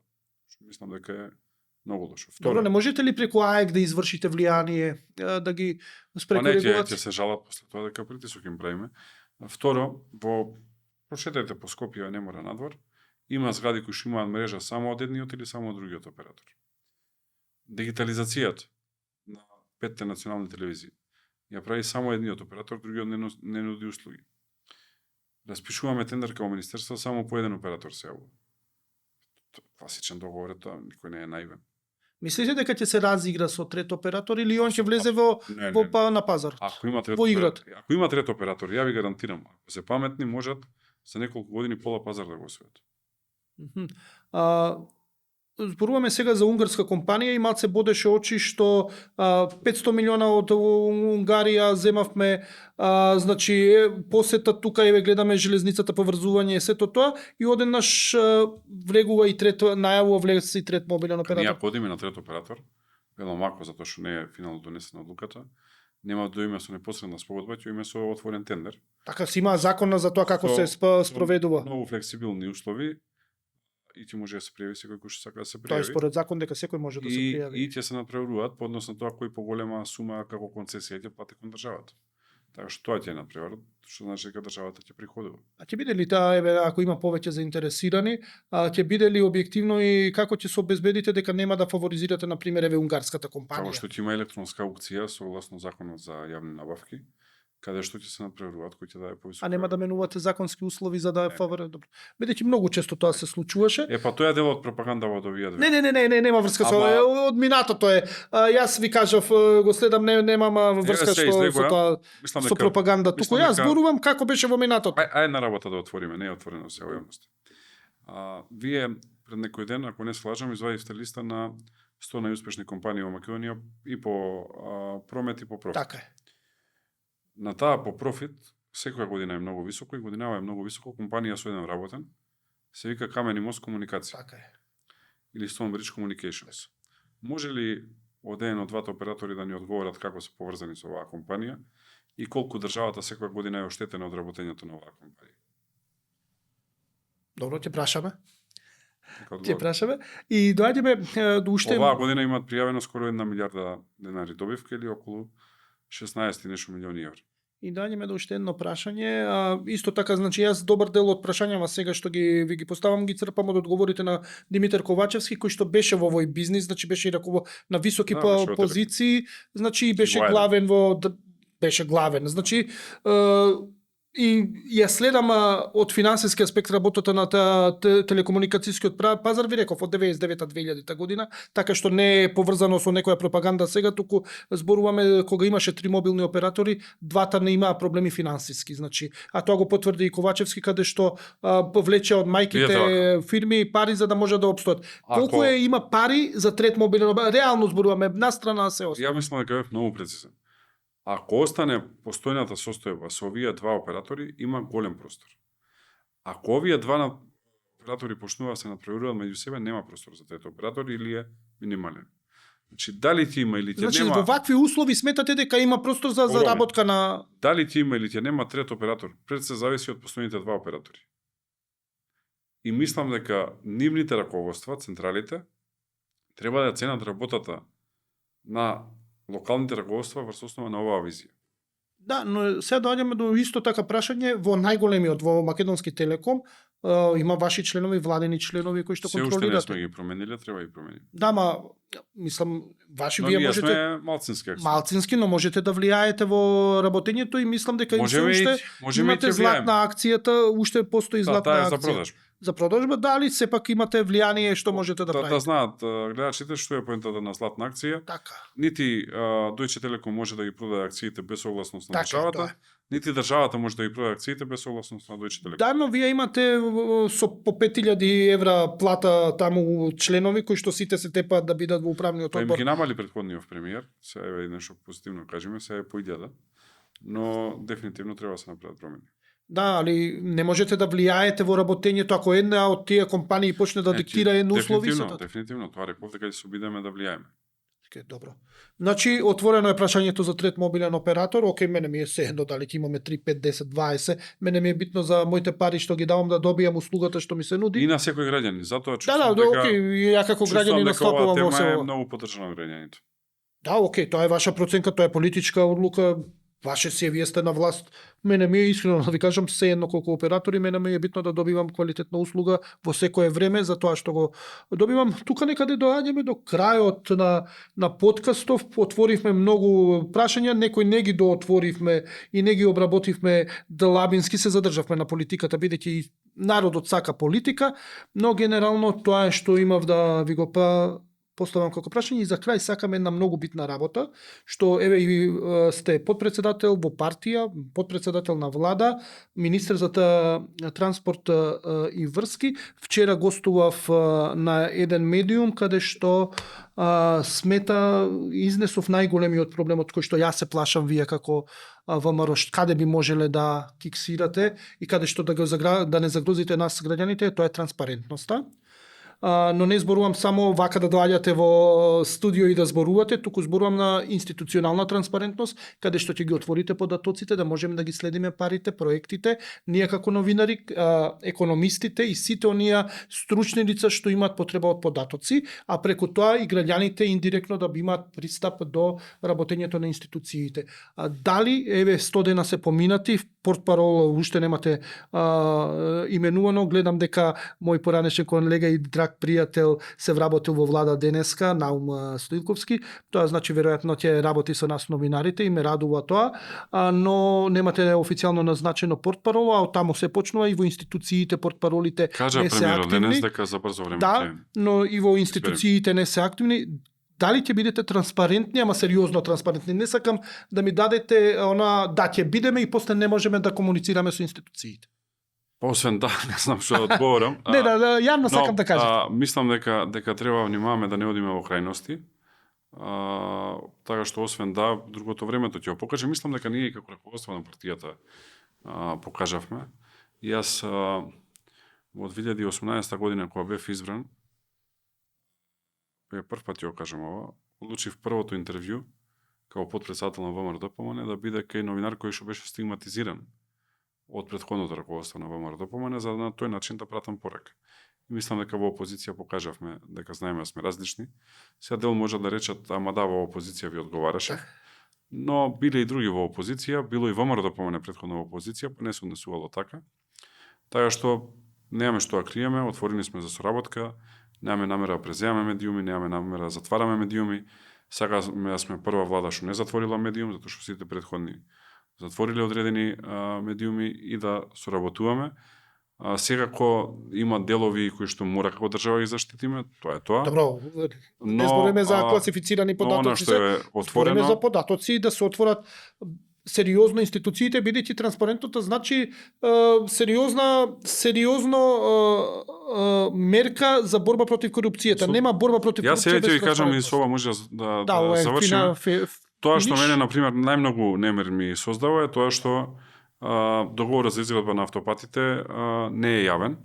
Мислам дека е многу лошо. Добро, не можете ли преку АЕК да извршите влијание, да ги спреку регулација? Ќе се жалат после тоа дека притисок им правиме. Второ, прошетајте по Скопје, не мора надвор, има згради кои што имаат мрежа само од едниот или само од другиот оператор. Дигитализацијата на 5 национални телевизии ја прави само едниот оператор, другиот не нуди услуги. Распишуваме тендер као министерство, само по еден оператор се јавува. Класичен договор е тоа, никој не е наивен. Мислите дека ќе се разигра со трет оператор или он ќе влезе на пазарот? Ако има трет во играта. Ако има трет оператор, ја ви гарантирам, ако се паметни, можат за неколку години пола пазар да го освојат. Зборуваме сега за унгарска компанија и малце бодеше очи што 500 милиона од Унгарија земавме, значи посета тука еве гледаме железницата поврзување сето тоа и одеднаш влегува и трет најавува влез и трет мобилен оператор. Ние подиме на трет оператор, велам ако затоа што не е финално донесена одлуката, нема да име со непосредна спогодба, ќе име со отворен тендер. Така си има закон за тоа како се спроведува. Многу флексибилни услови и ќе може да се пријави секој кој што сака да се пријави. Тоа е според закон дека секој може да се пријави. И ќе се надпреваруваат по однос на тоа кој поголема сума како концесија ќе плати кон државата. Така што тоа ќе надпреварат, што значи дека државата ќе приходува. А ќе биде ли таа еве ако има повеќе заинтересирани, ќе биде ли објективно и како ќе се обезбедите дека нема да фаворизирате на пример еве унгарската компанија? Како што ќе има електронска аукција согласно законот за јавни набавки, каде што ќе се надпреваруваат кој ќе даде повисока. А нема да менувате законски услови за да фаворизирате. Добро. Бидејќи многу често тоа се случуваше. Па тоа е дел од пропаганда во овие две. Не, нема врска со од минатото е. Јас ви кажав, го следам, немам врска со тоа со пропаганда. Туку јас зборувам како беше во минатото. Ај на работа да отвориме, не е отворено се во јавност. Вие пред некој ден, ако не се лажам, извадивте листа на 100 најуспешни компании во Македонија и по промет и по профит. Така е. На таа по профит секоја година е многу високо и годинава е многу високо. Компанија со еден работен се вика Камени мост комуникација. Така е. Или Stonebridge Communications. Може ли од еден од двата оператори да ни одговорат како се поврзани со оваа компанија и колку државата секоја година е оштетена од работењето на оваа компанија? Добро, ќе прашаме. Нека Ќе одговори. прашаме. И доаѓаме до уште... Оваа година имаат пријавено скоро 1 милиарда денари добивка или околу 16 и нешто милиони евра. И доаѓаме до уште едно прашање. Исто така, значи, јас добар дел од прашањава сега што ви ги поставам, ги црпам од одговорите на Димитар Ковачевски, кој што беше во овој бизнис, значи беше и на високи беше во позиции, значи и беше Военен. главен беше главен. Значи, и ја следам од финансиски аспект работата на телекомуникацијскиот пазар, ви реков, од 99-2000 година, така што не е поврзано со некоја пропаганда сега, туку зборуваме кога имаше 3 мобилни оператори, двата не имаа проблеми финансиски, значи, а тоа го потврди и Ковачевски, каде што повлече од мајките фирми пари за да може да опстоат. Колку има пари за трет мобилен, реално зборуваме, настрана се остава. Ја мислам дека бев многу прецизен. Ако остане постојната состојба со овие два оператори, има голем простор. Ако овие два оператори почнува се надпреваруваат меѓу себе, нема простор за трети оператор или е минимален. Значи, дали ти има или ти значи, нема... во вакви услови сметате дека има простор за заработка на... Дали ти има или ти нема трет оператор, пред се зависи од постојните два оператори. И мислам дека нивните раководства, централите, треба да ценат работата на локалните раководства врз основа на оваа визија. Да, но сега доаѓаме до исто така прашање во најголемиот, во Македонски Телеком, има ваши членови, владени членови кои што контролирате. Се уште не сме ги промениле, треба ги променим. Да, ма мислам ваши но вие ние можете сме малцински акционери. малцински, но можете да влијаете во работењето и мислам дека им се уште имате златна акцијата, уште постои златна акција. Таа е за продажба. За продажба, дали сепак имате влијание што можете да правите? Да знаат гледачите што е поентата на златна акција. Така. Нити Deutsche Telekom може да ги продаде акциите без согласност на државата, нити државата може да ги продаде акциите без согласност на Deutsche Telekom. Да, но вие имате со по 5000 евра плата таму членови кои што сите се тепаат да бидат во управниот одбор. Па им ги намали претходниот премиер, сега е нешто позитивно кажеме, сега е по 1000, но дефинитивно треба да се направат промени. Да, али не можете да влијаете во работењето ако една од тие компании почне да диктира едно услови. Дефинитивно, тоа реков дека ќе се обидеме да влијаеме. Добро. Значи, отворено е прашањето за трет мобилен оператор. Океј, мене ми е сеедно дали ќе имаме 3, 5, 10, 20. Мене ми е битно за моите пари што ги давам да добијам услугата што ми се нуди. И на секој граѓанин, затоа чувствувам дека океј, ја како граѓанин настапувам во се. Е многу поддржана граѓаните. Да, океј, тоа е ваша проценка, тоа е политичка одлука. Ваше си, вие сте на власт. Мене ми е искрено да ви кажам, се едно колку оператори, мене ми е битно да добивам квалитетна услуга во секое време, за тоа што го добивам. Тука некаде доаѓаме до крајот на подкастов, отворивме многу прашања, некои не ги доотворивме и не ги обработивме длабински, се задржавме на политиката, бидејќи и народот сака политика, но генерално тоа е што имав да ви го поставам како прашање и за крај сакам една многу битна работа, што еве и сте подпредседател во партија, подпредседател на влада, министер за транспорт и врски. Вчера гостував на еден медиум каде што изнесов најголемиот проблемот кој што јас се плашам вие како ВМРО, каде би можеле да киксирате и каде што да не загрозите нас граѓаните, тоа е транспарентноста. Но не зборувам само вака да доаѓате во студио и да зборувате, туку зборувам на институционална транспарентност, каде што ќе ги отворите податоците, да можеме да ги следиме парите, проектите, ние како новинари, економистите и сите оние стручни лица што имаат потреба од податоци, а преку тоа и граѓаните индиректно да имаат пристап до работењето на институциите. Дали, еве, 100 дена се поминати, портпарол уште немате именувано, гледам дека мој поранешен колега и драг пријател се вработил во влада денеска, Наум Стоилковски. Тоа значи веројатно ќе работи со нас новинарите и ме радува тоа, но немате официјално назначено портпарол, а таму се почнува и во институциите портпаролите не се активни. Денес дека за брзо време. Да, но и во институциите не се активни. Дали ќе бидете транспарентни, ама сериозно транспарентни? Не сакам да ми дадете да ќе бидеме и после не можеме да комуницираме со институциите. Па освен да, не знам што да одговорам. Не, да, јавно сакам да кажете. Мислам дека треба внимаваме да не одиме во крајности. Така што освен да, другото времето ќе го покаже. Мислам дека ние како раководство на партијата покажавме. Јас во 2018 година кога бев избран, прв пат ќе го кажам ова, одлучив првото интервју како потпредседател на ВМРО-ДПМН да биде кај новинар кој што беше стигматизиран од претходното раководство на ВМРО-ДПМН за да на тој начин да пратам порака. И мислам дека во опозиција покажавме дека знаеме да сме различни. Сега дел може да речат, ама да, во опозиција ви одговараше. Но биле и други во опозиција, било и ВМРО-ДПМН претходно во опозиција, па не се однесувало така. Така што немаме што да криеме, отворени сме за соработка, немаме намера да преземаме медиуми, немаме намера да затвараме медиуми. Сакаме да сме прва влада што не затворила медиум, затоа што сите претходни затвориле одредени медиуми и да соработуваме. Секако има делови кои што мора како држава ги заштитиме, тоа е тоа. Добро, не збориме за класифицирани податоци, што е отворено, за податоци да се отворат сериозно институциите, бидејќи транспарентното значи сериозно мерка за борба против корупцијата. Нема борба против корупција. Јас сега ќе ви кажам и со ова може да завршиме. Тоа што мене, например, најмногу немир ми создава е тоа што договорот за изградба на автопатите не е јавен.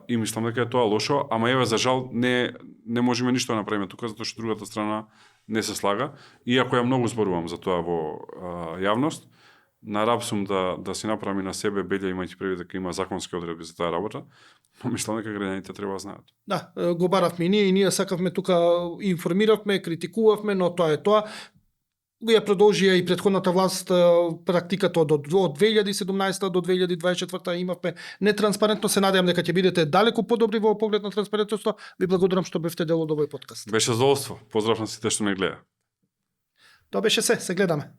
И мислам дека е тоа лошо, ама еве за жал не можеме ништо да направиме тука затоа што другата страна не се слага. Иако ја многу зборувам за тоа во јавност, на раб сум да си направам и на себе белја имајќи предвид дека има законски одредби за таа работа, но мислам дека граѓаните треба да знаат. Да, го баравме и ние сакавме тука, информиравме, критикувавме, но тоа е тоа. Ја продолжија и претходната власт практиката од 2017 до 2024 имавме нетранспарентно. Се надевам дека ќе бидете далеку подобри во поглед на транспарентноста. Ви благодарам што бевте дел од овој подкаст. Беше задоволство. Поздрав на сите што не гледа. Тоа беше се гледаме.